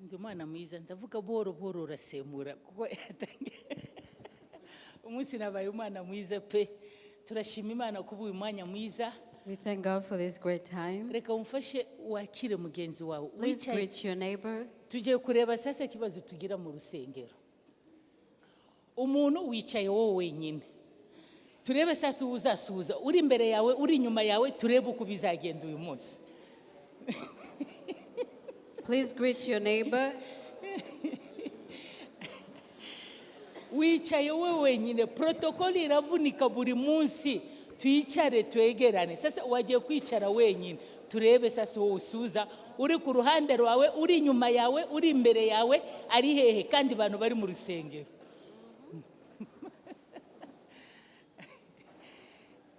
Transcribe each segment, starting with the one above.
Ndi umwana mwiza, ndavuga buhoro buhoro, urasemura kuko yatangiye. Umunsi nabaye umwana mwiza pe. Turashima Imana kuba uyu mwanya mwiza. We thank God for this great time. Reka umfashe wakire mugenzi wawe Please wicaye. greet your neighbor. Tugiye kureba sasa ikibazo tugira mu rusengero. Umuntu wicaye wowe wenyine, turebe sasa uwo uzasuhuza, uri imbere yawe, uri inyuma yawe, turebe uko bizagenda uyu munsi. Please greet your neighbor. Wicaye wowe wenyine, protokoli iravunika buri munsi, twicare twegerane. Sasa wagiye kwicara wenyine, turebe sasa wowe usuza uri ku ruhande rwawe, uri inyuma yawe, uri imbere yawe, ari hehe, kandi abantu bari mu rusengero.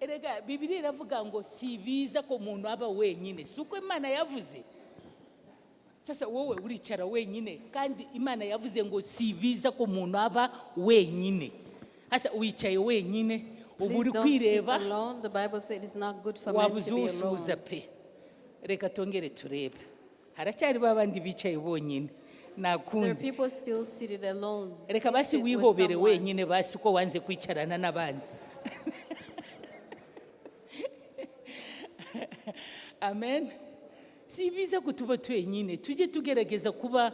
Erega Bibiliya iravuga ngo si biza ko umuntu aba wenyine, si uko Imana yavuze? Sasa wowe uricara wenyine kandi Imana yavuze ngo si biza ko umuntu aba wenyine. Sasa wicaye wenyine, ubu Please uri don't sit kwireba. alone. The Bible said it's not good for man Wabuze to be usuhuza alone. pe. Reka tongere turebe, haracyari ba bandi bicaye bonyine. There are Nakundi. people still seated alone. Reka Please basi sit with wihobere someone. wenyine basi, ko wanze kwicarana n'abandi. Amen. Si biza ko tuba twenyine, tujye tugerageza kuba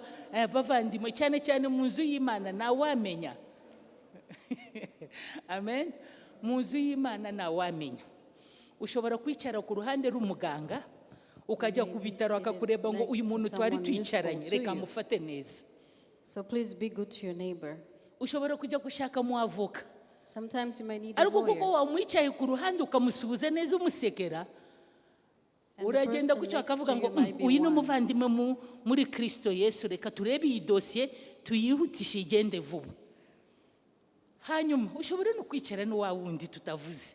bavandimwe, cyane cyane mu nzu y'Imana ntawamenya. Amen. Mu nzu y'Imana ntawamenya. Ushobora kwicara ku ruhande rw'umuganga, ukajya ku Maybe bitaro seated akakureba ngo next uyu to muntu twari someone useful twicaranye, to reka you. mufate neza. So please be good to your neighbor. Ushobora kujya gushaka mu avoka. Sometimes you might need a Ariko kuko lawyer. wamwicaye ku ruhande ukamusuhuza neza umusekera, And the uragenda person gutyo next akavuga to ngo you might be uyu ni one. umuvandimwe muri Kristo Yesu, reka turebe iyi dosiye tuyihutishe igende vuba. Hanyuma ushobora no kwicara n'uwa wundi tutavuze,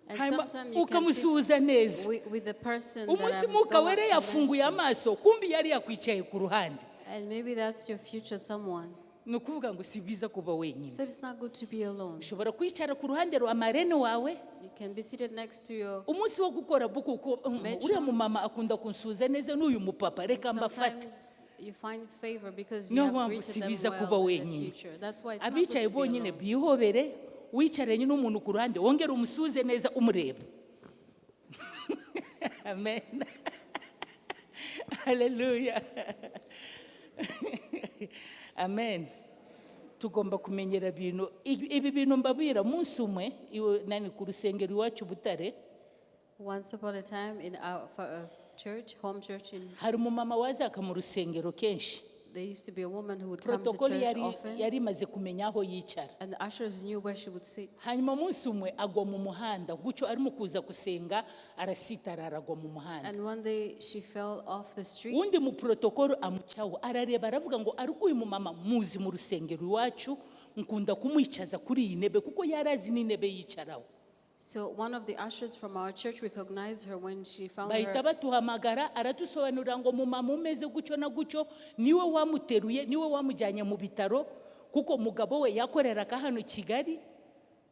And hanyuma sometimes you can sit ukamusuhuza neza. with the person that Umunsi I don't Mwuka want Wera to yafunguye mention. amaso, kumbi yari yakwicaye ku ruhande. And maybe that's your future someone. Ni ukuvuga ngo si byiza kuba wenyine. So it's not good to be alone. Ushobora kwicara ku ruhande rwa marene wawe. You can be seated next to your Umunsi wo gukora buku kuko matron. Uriya mumama akunda kunsuhuza neza n'uyu mupapa, reka mbafate. Sometimes you find favor because you Niyo have mpamvu greeted si them biza well kuba in the wenyine. future. That's why it's not good Abicaye to be bonyine alone. bihobere, wicaranye n'umuntu ku ruhande wongere umusuhuze neza umureba. Amen, haleluya, amen. Tugomba kumenyera bintu ibi bintu mbabwira. Umunsi umwe nani ku rusengero iwacu Butare, Once upon a time in our church, home church, in, hari umumama wazaga mu rusengero kenshi. there used to be a woman who would come to Protokoli church yari often, yari imaze kumenya aho yicara. and the ushers knew where she would sit. Hanyuma umunsi umwe agwa mu muhanda gutyo, arimo kuza gusenga, arasitara aragwa mu muhanda. And one day she fell off the street. Undi mu protokolo amucaho, arareba, aravuga ngo ariko uyu mumama muzi mu rusengero iwacu, nkunda kumwicaza kuri iyi ntebe, kuko yari azi n'intebe yicaraho. So one of the ushers from our church recognized her when she found Bahita her. batuhamagara, aratusobanurira ngo mumama umeze gutyo na gutyo niwe wamuteruye, niwe wamujyanye mu bitaro, kuko umugabo we yakoreraga hano i Kigali.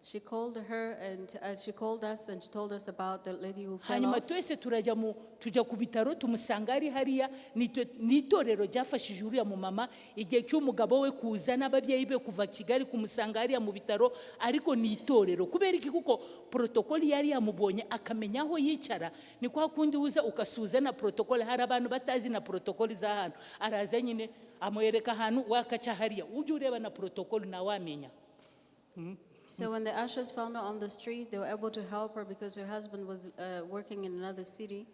She called her and she called us and she told us about the lady who fell Hanyuma off. twese turajya mu tujya ku bitaro, tumusanga ari hariya. Ni itorero ryafashije uriya mumama igihe cy'umugabo we kuza n'ababyeyi be kuva Kigali kumusanga hariya mu bitaro. Ariko ni itorero. Kubera iki? Kuko protokoli yari yamubonye akamenya aho yicara. Ni kwa kundi uza ukasuhuza na protokoli. Hari abantu batazi na protokoli za hano, araza nyine amwereka ahantu, wakaca hariya. Ujye ureba na protokoli, ntawamenya. So when the ushers found her on the street, they were able to help her because her husband was working in another city.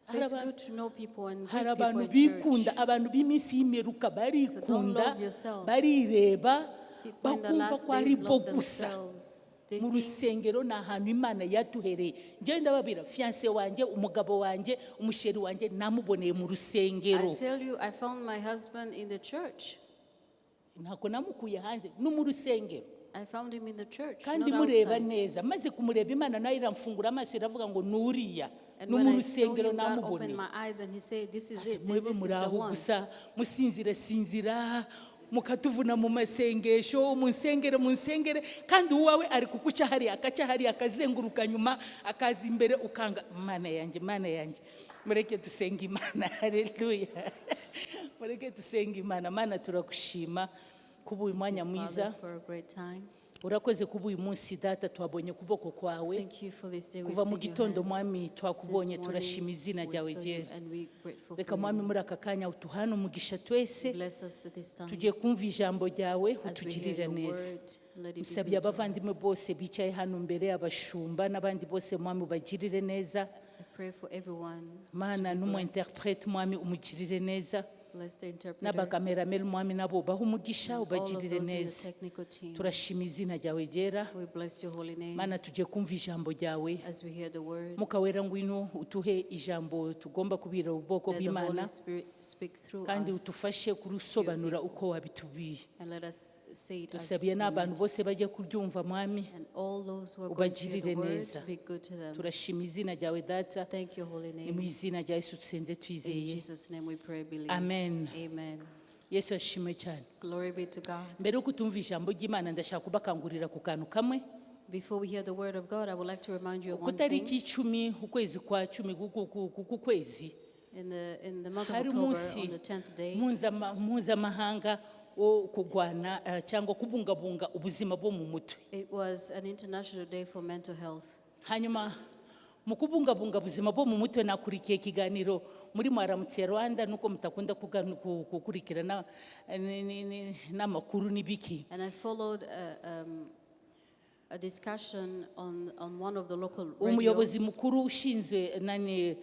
So it's good to know people and Hari greet people abantu in church. bikunda, abantu b'iminsi y'imperuka barikunda, love yourself. barireba, People in the bakumva last ko ari days bo love gusa. themselves. They Mu think rusengero ni ahantu Imana yatuhereye. Njyewe ndababwira, fiancé wanjye, umugabo wanjye, umusheri wanjye, namuboneye mu rusengero. I tell you, I found my husband in the church. Ntabwo namukuye hanze, no mu rusengero. I found him in the church, Kandi not mureba outside. neza, maze kumureba, Imana nayo iramfungura amaso, iravuga ngo nuriya. And No when mu I saw rusengero him, God opened namuboneye. my eyes and he said, "This is Ase it. This, mwebwe this is muri the aho one." gusa musinzira sinzira, mukatuvuna mu masengesho, munsengere munsengere, kandi uwawe ari kukuca hariya, akaca hariya, akazenguruka nyuma akaza imbere, ukanga. Mana yanjye, Mana yanjye. Mureke dusenge Imana. Haleluya. Mureke dusenge Imana. Mana, turagushima kuba uyu mwanya mwiza. Father, for a great time. Urakoze kuba uyu munsi, Data, twabonye ukuboko kwawe. Thank you for this day. We've Kuva mu seen your gitondo, hand. Mwami, twakubonye. Since morning, Turashima izina we ryawe saw you ryera. and we grateful Reka, for Mwami, you. muri aka kanya utuhane umugisha twese. Bless us at this time. Tugiye kumva ijambo ryawe, As we hear utugirire your neza. word, let it be Musabiye good to abavandimwe us. bose bicaye hano mbere, abashumba n'abandi bose, Mwami, ubagirire neza. I pray for everyone to Mana, be n'umu blessed. interprète, Mwami, umugirire neza. Bless the interpreter N'abakamerameri, Mwami, nabo ubahe umugisha, and all of ubagirire those in the neza. technical team. Turashima izina ryawe ryera. We bless your holy name Mana, tugiye kumva ijambo ryawe. As we hear the word. Mwuka Wera, ngwino utuhe ijambo tugomba kubwira ubwoko Let the bw'Imana, Holy Spirit speak through kandi us utufashe kurusobanura uko wabitubwiye. And let us say it as Dusabiye we n'abantu meant. Bose bajya kuryumva, Mwami, And all those who are going to hear ubagirire the word, neza. Be good to them. Turashima izina ryawe, Data. Thank your holy Ni mu name. Izina rya Yesu dusenze In twizeye. Jesus' name we pray, believe. Amen. Amen. Yesu ashimwe cyane. Glory be to God. Mbere yuko tumva ijambo ry'Imana, ndashaka kubakangurira ku kantu kamwe. Before we hear the word of God, I would like to remind you of Ku one tariki thing. 10 ukwezi kwa 10 kuku kwezi, In the month of hari October, umunsi on the 10th day, mpuzamahanga wo kurwana cyangwa kubungabunga ubuzima bwo mu mutwe. It was an international day for mental health. Hanyuma mu kubungabunga ubuzima bwo mu mutwe, nakurikiye ikiganiro muri Mwaramutse Rwanda, nuko mutakunda gukurikirana n'amakuru n'ibiki. And I followed a discussion on one of the local Umuyobozi radios. Mukuru ushinzwe nani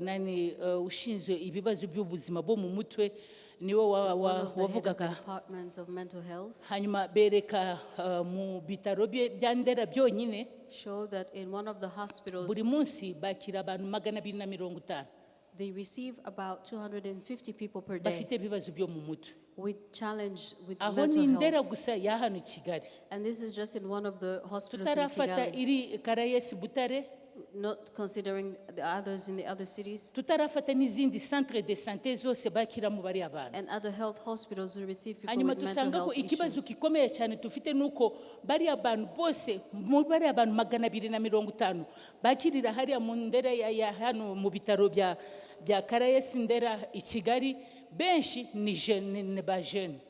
nani ushinzwe ibibazo by'ubuzima bwo mu mutwe niwe One of the head of the wavugaga. Departments of mental health Hanyuma bereka mu bitaro bya Ndera byonyine, showed that in one of the hospitals, buri munsi bakira abantu 250 they receive about 250 people per day bafite ibibazo byo mu mutwe. With challenge with Aho mental ni Ndera health. Gusa ya hano i Kigali. And this is just in one of the hospitals in Tutarafata Kigali, iri Caraes Butare, not considering the others in the other cities tutarafata n'izindi centre de santé zose bakiramo bariya bantu. And other health hospitals who receive people Hanyuma with mental dusanga ko health ikibazo issues. Gikomeye cyane dufite ni uko bariya bantu bose, muri bariya bantu 250 bakirira hariya mu Ndera ya hano mu bitaro bya Caraes Ndera i Kigali, benshi ni jeune, ni ba jeune.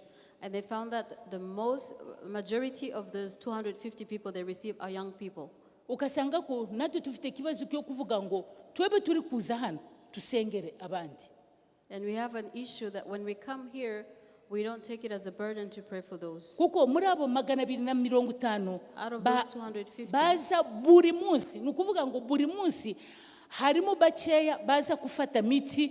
And they found that the most majority of those 250 people they receive are young people. Ugasanga ko natwe dufite ikibazo cyo kuvuga ngo twebwe turi kuza hano tusengere abandi. And we have an issue that when we come here, we don't take it as a burden to pray for those. Kuko muri abo 250 Out of those 250, baza buri munsi, ni ukuvuga ngo buri munsi harimo bakeya baza gufata miti,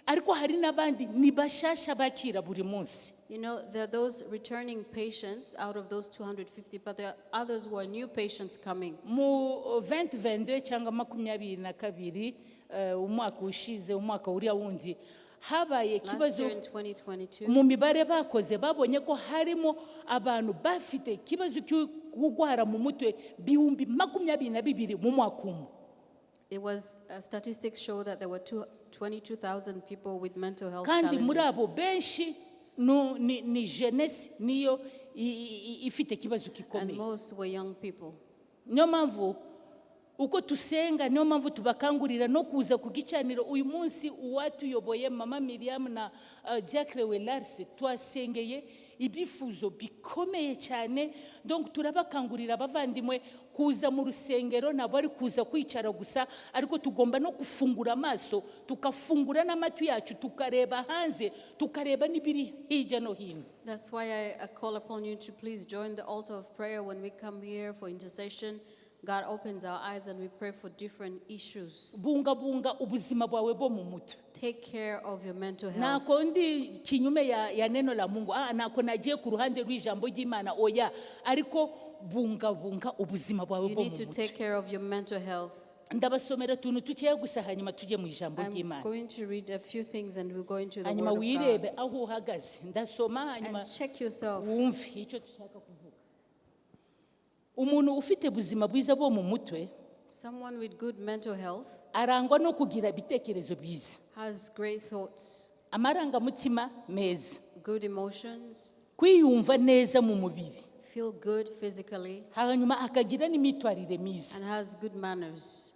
ariko hari n'abandi ni bashasha bakira buri munsi. There are those returning patients out of those 250, but there are others who are new patients coming. Mu 2022 cyangwa 22, umwaka ushize, umwaka uriya wundi, habaye Last ikibazo. Year in 2022, Mu mibare bakoze, babonye ko harimo abantu bafite ikibazo cyo kurwara mu mutwe 22,000 mu mwaka umwe. It was statistics show that there were 22,000 people with mental health Kandi muri challenges. Abo benshi ni jeunesse niyo ifite ikibazo And gikomeye. Most were young people. Niyo mpamvu uko tusenga, niyo mpamvu tubakangurira no kuza ku gicaniro uyu munsi. Uwatuyoboye Mama Miriam na Diacre Welarse, twasengeye ibyifuzo bikomeye cyane. Donc turabakangurira, abavandimwe, kuza mu rusengero ntabwo ari kuza kwicara gusa, ariko tugomba no gufungura amaso, tukafungura n'amatwi yacu, tukareba hanze, tukareba n'ibiri hirya no hino. That's why I call upon you to please join the altar of prayer when we come here for intercession. God opens our eyes and we pray for different issues. Bungabunga ubuzima bwawe bwo mu mutwe. Take care of your mental health. Ntako ndi kinyume ya neno la Mungu, ntako nagiye ku ruhande rw'ijambo ry'Imana, oya, ariko bungabunga ubuzima bwawe You bwo need mu to mutwe. Take care of your mental health. Ndabasomera utuntu dukeya gusa, hanyuma tujye mu ijambo I'm ry'Imana. Going to read a few things and we'll go into the Hanyuma Word of God. wirebe aho uhagaze. Ndasoma, hanyuma And check yourself. Wumve icyo dushaka kuvuga. Umuntu ufite ubuzima bwiza bwo mu mutwe Someone with good mental health arangwa no kugira ibitekerezo byiza, has great thoughts, amarangamutima meza, good emotions, kwiyumva neza mu mubiri, feel good physically, hanyuma akagira n'imyitwarire myiza. And has good manners.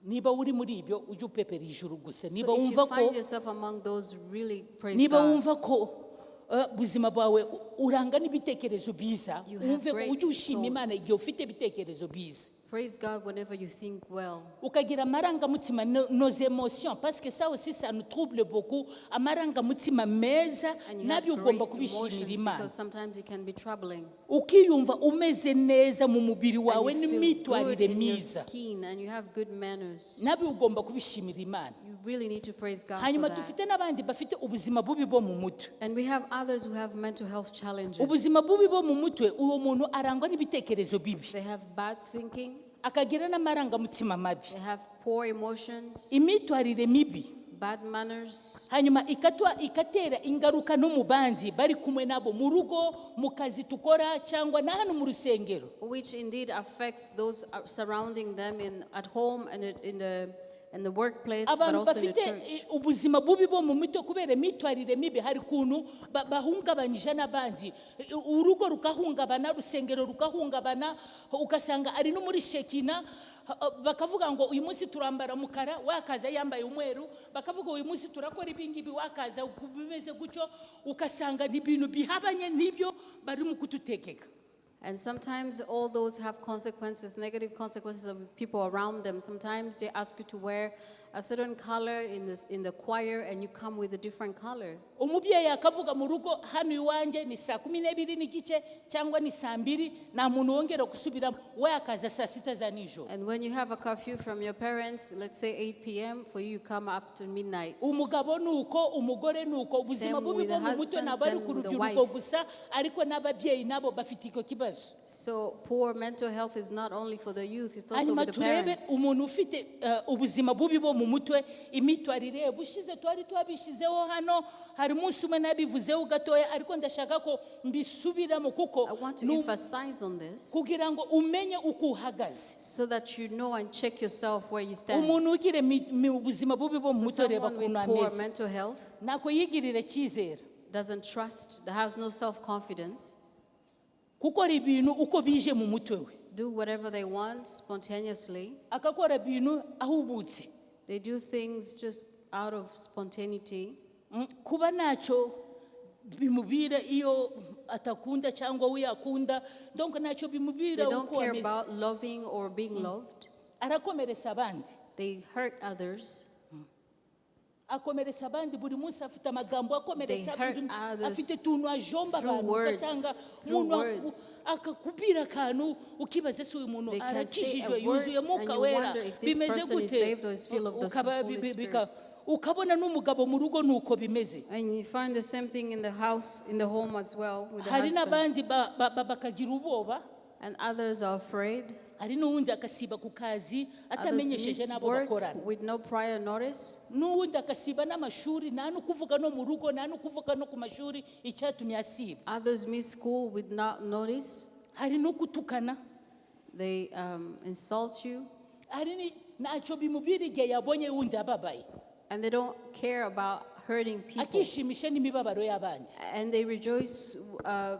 Niba uri muri ibyo, ujye upepera ijuru gusa. So Niba if you wumva ko find yourself among those, really praise niba God. Wumva ko ubuzima bwawe uranga n'ibitekerezo biza, You have wumve ko great ujye ushima Imana thoughts. Igihe ufite ibitekerezo biza. Praise God whenever you think well. Ukagira amarangamutima, nos émotions, parce que ça aussi, ça nous trouble beaucoup, amarangamutima meza, And you have nabyo ugomba great kubishimira emotions Imana. Because sometimes it can be troubling. Ukiyumva umeze neza mu mubiri wawe And you feel good n'imyitwarire in your myiza, skin and you have good manners. Nabyo ugomba kubishimira Imana. You really need to praise God for Hanyuma that. Dufite n'abandi bafite ubuzima bubi bwo mu mutwe. And we have others who have mental health challenges. Ubuzima bubi bwo mu mutwe, uwo muntu arangwa n'ibitekerezo bibi, They have bad thinking, akagira n'amarangamutima mabi, they have poor emotions, imyitwarire mibi, bad manners. Hanyuma ikatwa ikatera ingaruka no mu bandi bari kumwe nabo mu rugo, mu kazi tukora, cyangwa na hano mu rusengero. Which indeed affects those surrounding them at home and in the workplace, but Abantu also in the bafite church. Ubuzima bubi bwo mu mutwe kubera imyitwarire mibi, hari ukuntu bahungabanyije n'abandi. Urugo rukahungabana, urusengero rukahungabana, ugasanga ari no muri shekina bakavuga ngo uyu munsi turambara mukara, wakaza yambaye umweru, bakavuga uyu munsi turakora ibingibi, wakaza bimeze gutyo, ugasanga ni ibintu bihabanye n'ibyo bari mu kututegeka. And sometimes all those have consequences, negative consequences of people around them. Sometimes they ask you to wear a certain color in the choir and you come with a different color. Umubyeyi akavuga mu rugo hano iwanjye ni saa 12:30 cyangwa ni saa 2, nta muntu wongera gusubiramo, we akaza saa 6 za nijoro. And when you have a curfew from your parents, let's say 8 p.m., for you, you come up to midnight. Umugabo ni uko, umugore ni uko, ubuzima Same bubi with bwo the mu mutwe husband, ntabwo ari same ku with the rubyiruko wife. Gusa, ariko n'ababyeyi nabo bafite icyo kibazo. So poor mental health is not only for the youth, it's also Hanyuma with the turebe parents. Umuntu ufite ubuzima bubi bwo mu mutwe, imyitwarire ye. Bushize twari twabishyizeho hano, hari umunsi umwe nabivuzeho gatoya, ariko ndashaka ko mbisubiramo kuko I want to emphasize on this kugira ngo umenye uko uhagaze. So that you know and check yourself where you stand. Umuntu ugira ubuzima bubi bwo mu So mutwe, reba someone with ukuntu poor ameze, mental health ntako yigirira icyizere, doesn't trust, has no self-confidence, gukora ibintu uko bije mu mutwe we, do whatever they want spontaneously. Akakora ibintu ahubutse. They do things just out of spontaneity. Kuba ntacyo bimubwira iyo atakunda cyangwa we yakunda, donc ntacyo bimubwira They don't uko care ameze. About loving or being loved. Arakomeretsa abandi. They hurt others. Akomeretsa abandi buri munsi, afite amagambo akomeretsa They hurt others afite utuntu ajomba through abantu, words, ugasanga through umuntu words. Akakubwira akantu ukibaza ese uyu muntu They can say a arakijijwe, word yuzuye and Mwuka you Wera, wonder if this bimeze person is gute? saved or is filled of the Holy Spirit. Ukabona n'umugabo mu rugo nuko bimeze. And you find the same thing in the house, in the home as well, with the Hari husband. N'abandi bakagira ubwoba. And others are afraid. Hari n'uwundi akasiba ku kazi Others atamenyesheje miss n'abo work bakorana, with no prior notice. N'uwundi akasiba n'amashuri, nta no kuvuga no mu rugo, nta no kuvuga no ku mashuri icyatumye asiba. Others miss school with not notice. Hari no gutukana. They insult you. Hari ntacyo bimubwira igihe yabonye wundi ababaye. And they don't care about hurting people. Akishimisha n'imibabaro y'abandi. And they rejoice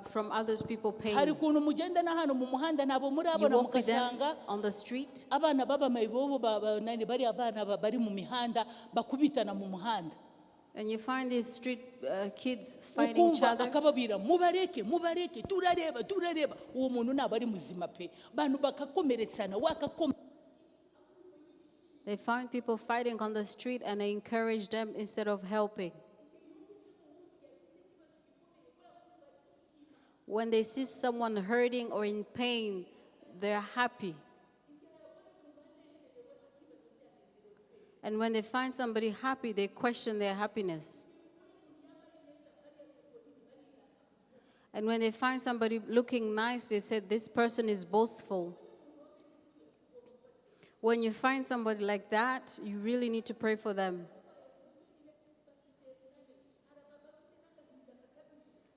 from others people pain. Hari ukuntu mugenda na hano mu muhanda, ntabwo You murabona, walk with them mukasanga on the street, abana b'abamayibobo nani, bari abana bari mu mihanda bakubitana mu muhanda, and you find these street kids fighting each ukumva other. Akababwira mubareke, mubareke, turareba, turareba, uwo muntu ntabwo ari muzima pe, bantu bakakomeretsana wakakome. They find people fighting on the street and they encourage them instead of helping. When they see someone hurting or in pain, they're happy. And when they find somebody happy, they question their happiness. And when they find somebody looking nice, they say, "This person is boastful." When you find somebody like that, you really need to pray for them.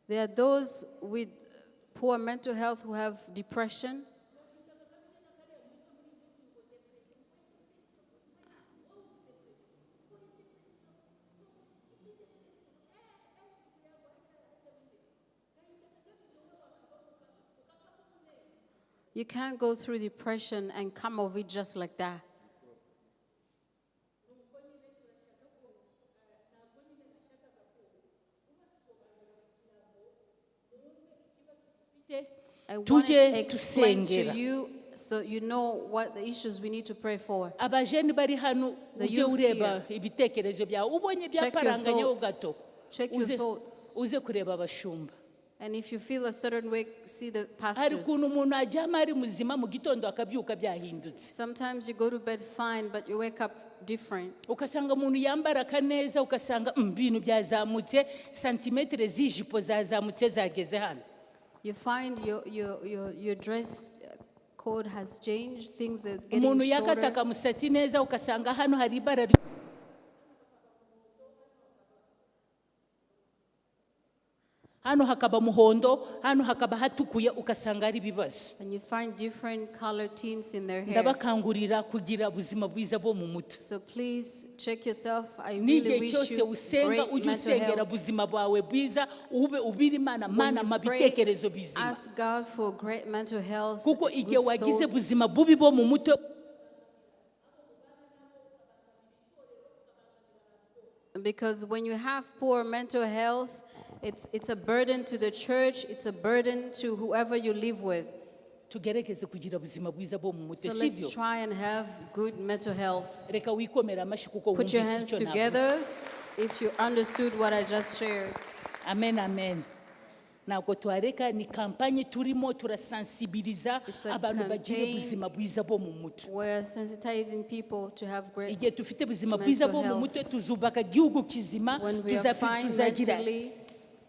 There are those with poor mental health who have depression. You can't go through depression and come of it just like that. I wanted Tujye to explain to tusengera. You so you know what the issues we need to pray for. Abajeni bari hano, The ujye youth ureba ibitekerezo byawe, ubonye Check your byaparanganyeho gato, thoughts. Check your uze thoughts. Uze kureba abashumba. And if you feel a certain way, see the Hari pastors. ukuntu umuntu aryama ari muzima, mu gitondo akabyuka byahindutse. Sometimes you go to bed fine, but you wake up different. Ugasanga umuntu yambara akaneza, ugasanga ibintu byazamutse, santimetero z'ijipo zazamutse zageze hano. You find your dress code has changed, things are getting Umuntu yakata shorter. Akamusatsi neza, ugasanga hano hari ibara hano hakaba muhondo, hano hakaba hatukuye, ugasanga ari ibibazo. And you find different color tints in their hair. Ndabakangurira kugira ubuzima bwiza bwo mu mutwe. So please check yourself. I really N'igihe wish cyose you usenga, great ujye mental usengera health. ubuzima bwawe bwiza, ube ubira Imana, When Mana, you mpa pray, ibitekerezo bizima. ask God for great mental health, Kuko igihe good wagize thoughts. ubuzima bubi bwo mu mutwe, Because when you have poor mental health, it's a burden to the church, it's a burden to whoever you live with. Tugerageze kugira ubuzima bwiza bwo mu mutwe, So let's sibyo? Try and have good mental health. Reka wikomere amashyi kuko Put your wumvise hands icyo navuze. Together if you understood what I just shared. Amen, amen. Ntabwo twareka, ni campagne turimo turasensibiliza It's a abantu bagira campaign. Ubuzima bwiza bwo mu mutwe. We're sensitizing people to have great Igihe dufite ubuzima bwiza mental bwo mu health. mutwe, tuzubaka igihugu kizima, When we are fine tuzagira mentally, we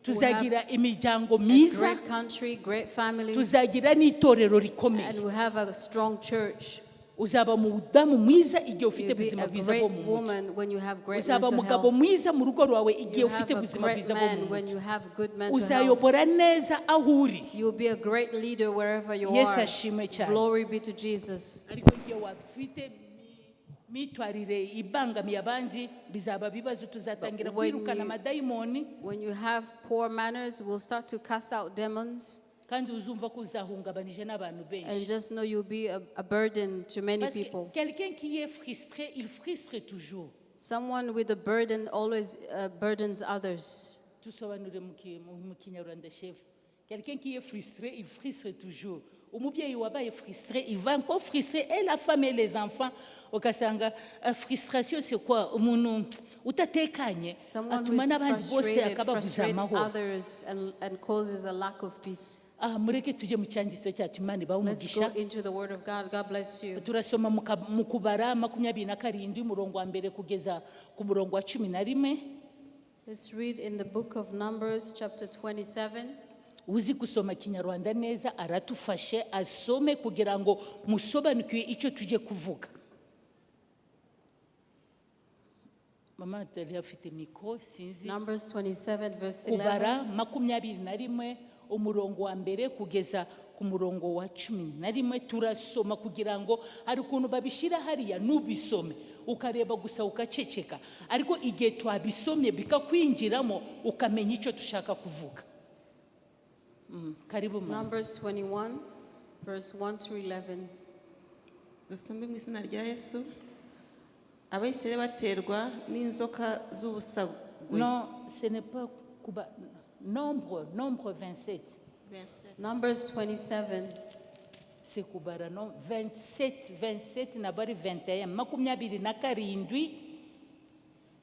tuzagira have imiryango a myiza, great country, great families, tuzagira n'itorero rikomeye. And we have a strong church. Uzaba umudamu mwiza igihe ufite You'll be ubuzima a bwiza great bwo mu mutwe. Woman when you have great Uzaba mental umugabo health. mwiza mu rugo rwawe igihe You ufite have a ubuzima great bwiza bwo mu man when mutwe. You have good mental health. Uzayobora neza aho uri. You'll be a great leader wherever you Yesu are. ashimwe cyane. Glory be to Jesus. Ariko igihe wafite mitwarire ibangamiye abandi, bizaba ibibazo, tuzatangira But when kwirukana amadayimoni. When you have poor manners, we'll start to cast out demons, Kandi uzumva ko uzahungabanije n'abantu and benshi. Just know you'll be a burden to many Parce que people. quelqu'un qui est frustré, il frustre toujours. Someone with a burden always burdens others. Tusobanure mu Kinyarwanda, chef. Quelqu'un qui est frustré, il frustre toujours. Umubyeyi wabaye frustré, il va encore frustrer et la femme et les enfants. Ugasanga frustration, c'est quoi? Umuntu utatekanye Someone who atuma is n'abandi bose frustrated akababuza frustrates amahoro. Others and causes a lack of peace. Ah, mureke tujye mu cyanditso cyacu, Imana ibahe Let's go umugisha. Into the Word of God. God bless you. Turasoma mu Kubara 27, umurongo wa mbere kugeza ku murongo wa 11. Let's read in the book of Numbers, chapter 27. Uzi gusoma Kinyarwanda neza aratufashe asome kugira ngo musobanukiwe icyo tujye kuvuga. Mama yari afite micro, sinzi. Numbers 27, verse 11. Kubara 21, umurongo wa mbere kugeza ku murongo wa 11. Turasoma kugira ngo hari ukuntu babishyira hariya nubisome, ukareba gusa ukaceceka, ariko igihe twabisomye bikakwinjiramo, ukamenya icyo dushaka kuvuga. Karibu mama. Numbers 21, verse 1 to 11. Dusome mu izina rya Yesu. Abayisiraheli baterwa n'inzoka z'ubusagwe. Non, ce n'est pas Kuba, nombre 27. Numbers 27. C'est Kubara, non, 27, 27 nabari 21, 27.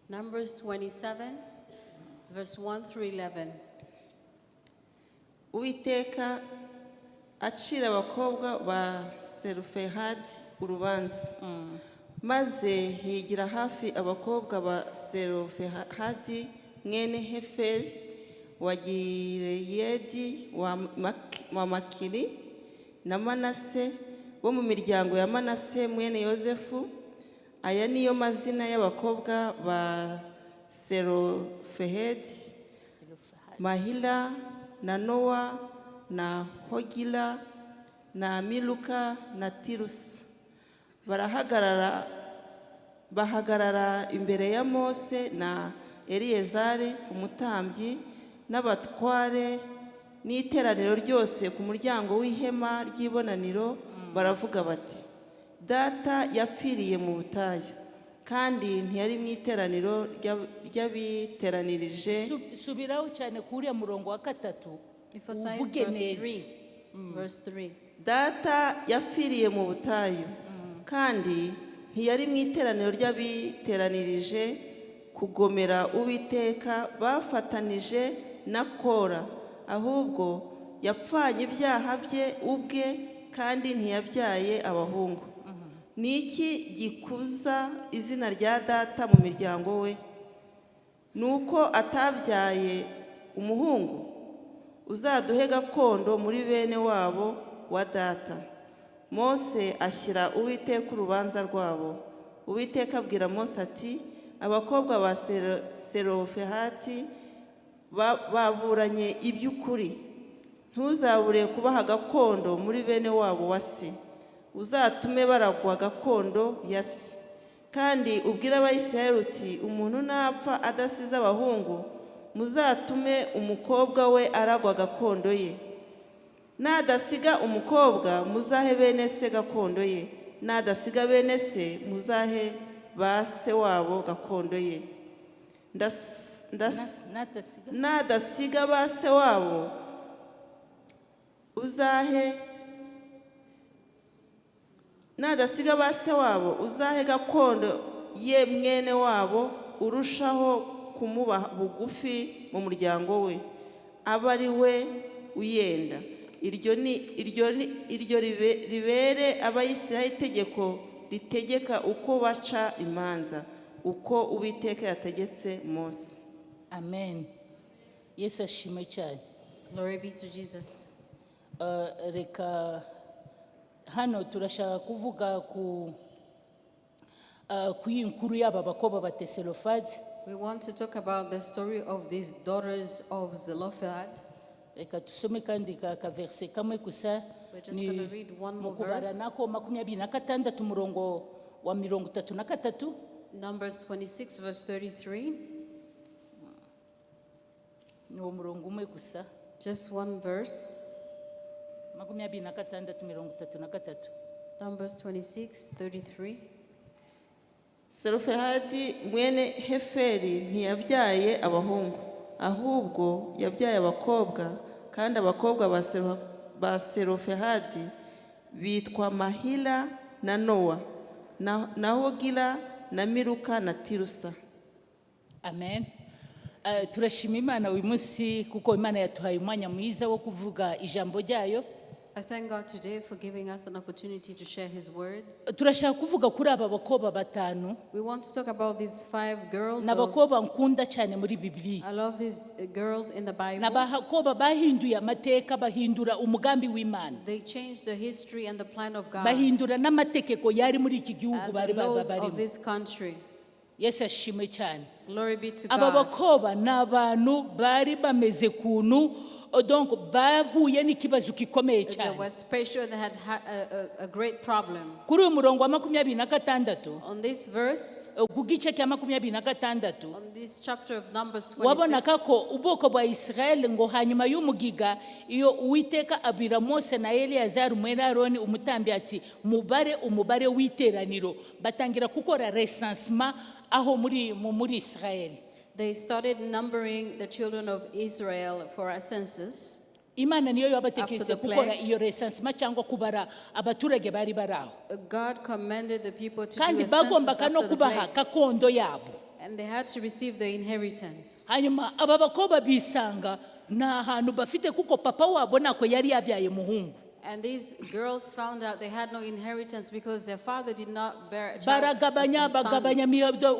Numbers 27, verse 1 through 11. Uwiteka acira abakobwa ba Selofehadi urubanza. Maze higira hafi abakobwa ba Selofehadi mwene Heferi wa Gileyedi wa Makiri na Manase, bo mu miryango ya Manase mwene Yozefu. Aya niyo mazina y'abakobwa ba Selofehedi: Mahila na Nowa na Hogila na Miluka na Tirusa. Barahagarara, bahagarara imbere ya Mose na Eliyezari umutambyi n'abatware n'iteraniro ryose ku muryango w'ihema ry'ibonaniro, baravuga bati: "Data yapfiriye mu butayu kandi ntiyari mu iteraniro ry'abiteranirije." Subiraho cyane kuri uriya murongo wa gatatu, Emphasize uvuge verse neza. 3. Verse 3. Data yapfiriye mu butayu, kandi ntiyari mu iteraniro ry'abiteranirije kugomera Uwiteka bafatanije na Kora, ahubwo yapfanye ibyaha bye ubwe, kandi ntiyabyaye abahungu. Ni iki gikuza izina rya data mu miryango we? Ni uko atabyaye umuhungu. Uzaduhe gakondo muri bene wabo wa data. Mose ashyira Uwiteka urubanza rwabo. Uwiteka abwira Mose ati: "Abakobwa ba Selofehadi baburanye iby'ukuri. Ntuzabure kubaha gakondo muri bene wabo wa se. Uzatume baragwa gakondo ya se. Kandi ubwire Abayisiraheli uti: 'Umuntu napfa adasize abahungu, muzatume umukobwa we aragwa gakondo ye. Nadasiga umukobwa, muzahe bene se gakondo ye. Nadasiga bene se, muzahe ba se wabo gakondo ye.'" Natasiga. Nadasiga ba se wabo, uzahe, nadasiga ba se wabo, uzahe gakondo ye mwene wabo urushaho kumuba bugufi mu muryango we, abe ari we uyenda. Iryo ni iryo ribere Abayisiraheli itegeko ritegeka uko baca imanza, uko Uwiteka yategetse Mose. Amen. Yesu ashimwe cyane. Glory be to Jesus. Reka hano turashaka kuvuga ku iyi nkuru y'aba bakobwa ba Teselofadi. We want to talk about the story of these daughters of Zelophehad. Reka tusome kandi ka verse kamwe gusa. We're just gonna read one mu more Kubara verse. nako 26, umurongo wa 33. Numbers 26, verse 33. Ni uwo murongo umwe gusa. Just one verse. 26, 33. Numbers 26, 33. Selofehadi mwene Heferi ntiyabyaye abahungu, ahubwo yabyaye abakobwa. Kandi abakobwa ba Selofehadi bitwa Mahila na Nowa na Hogila na Miluka na Tirusa. Amen. Turashima Imana uyu munsi kuko Imana yaduhaye umwanya mwiza wo kuvuga ijambo ryayo. I thank God today for giving us an opportunity to share His word. Turashaka kuvuga kuri aba bakobwa batanu. We want to talk about these five girls. Ni abakobwa nkunda cyane muri Bibiliya. I love these girls in the Ni Bible. abakobwa bahinduye amateka, bahindura umugambi w'Imana, They changed the history and the plan of God bahindura n'amategeko yari muri iki gihugu and bari the laws of barimo. this country. Yesu ashimwe cyane. Glory be to Aba God. bakobwa ni abantu bari bameze kuntu, donc bahuye n'ikibazo gikomeye They cyane. were special. They had a great problem. Kuri uyu murongo wa 26, On this verse, ku gice cya 26, on this chapter of Numbers 26, wabonaga ko ubwoko bwa Isirayeli ngo hanyuma y'umugiga iyo Uwiteka abwira Mose na Eleyazari mwene Aroni umutambyi ati: "Mubare umubare w'iteraniro." Batangira gukora recensement aho muri Isirayeli. They started numbering the children of Israel for a census. Imana niyo yabategetse After the gukora plague. Iyo recensement cyangwa kubara abaturage bari bari aho. God commanded the people to do Kandi a census bagombaga no after the kubaha plague, gakondo yabo. and they had to receive the inheritance. Hanyuma aba bakobwa bisanga nta hantu bafite kuko papa wabo ntako yari yabyaye muhungu. And these girls found out they had no inheritance because their father did not bear a child. Baragabanya, A son. bagabanya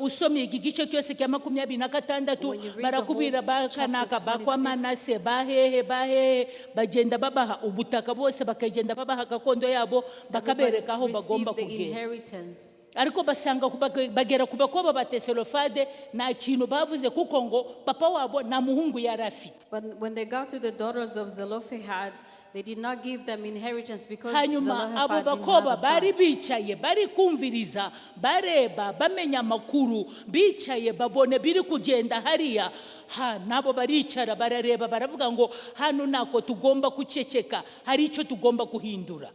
usomye iki gice cyose cya 26, When you read the barakubwira whole bakanaka chapter bakwa 26, Manase, bahehe bahehe, bagenda babaha ubutaka bose, bakagenda babaha gakondo yabo, bakabereka aho Everybody bagomba received the kugenda. inheritance. Ariko basanga bagera ku bakobwa ba Teselofade, nta kintu bavuze kuko ngo papa wabo nta muhungu yari afite. But when they got to the daughters of Zelophehad, they did not give them inheritance because Hanyuma abo Zelophehad didn't bakobwa have a bari son. bicaye, bari kumviriza, bareba, bamenya amakuru, bicaye babone biri kugenda hariya ha, nabo baricara barareba, baravuga ngo hano ntako tugomba guceceka, hari icyo tugomba guhindura.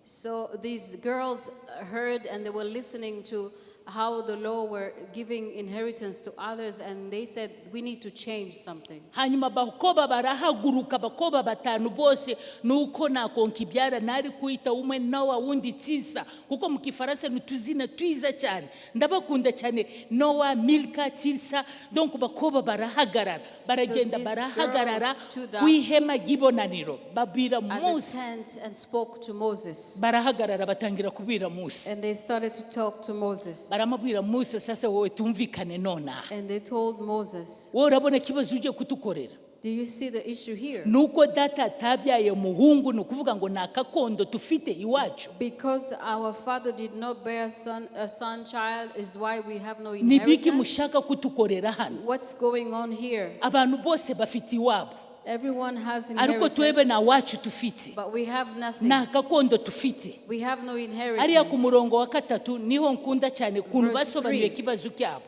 So these girls heard and they were listening to how the law were giving inheritance to others, and they said, "We need to change something." Hanyuma abakoba barahaguruka, abakoba batanu bose. Nuko nakonkibyara nari kwita umwe Nowa, wundi Tisa, kuko mu kifaransa ni utuzina twiza cyane, ndabakunda cyane, Nowa, Milka, Tisa. Donc bakoba barahagarara, baragenda, These barahagarara girls stood up ku ihema ry'ibonaniro, babwira at the Mose. Tent and spoke to Moses. Barahagarara, batangira kubwira Mose. And they started to talk to Moses. Baramubwira, Mose, sasa wowe tumvikane nonaha. And they told Moses, Wowe urabona ikibazo ugiye kutukorera? "Do you see the issue here? Nuko data atabyaye umuhungu, ni ukuvuga ngo ni akakondo tufite iwacu. Because our father did not bear a son child is why we have no Ni biki inheritance. Mushaka kutukorera hano? What's going on here? Abantu bose bafite iwabo, Everyone has ariko twebwe inheritance, nta wacu tufite, but we have nothing. ni akakondo tufite. We have no Hariya ku inheritance." murongo wa gatatu niho nkunda cyane ukuntu Verse basobanuye 3. ikibazo cyabo.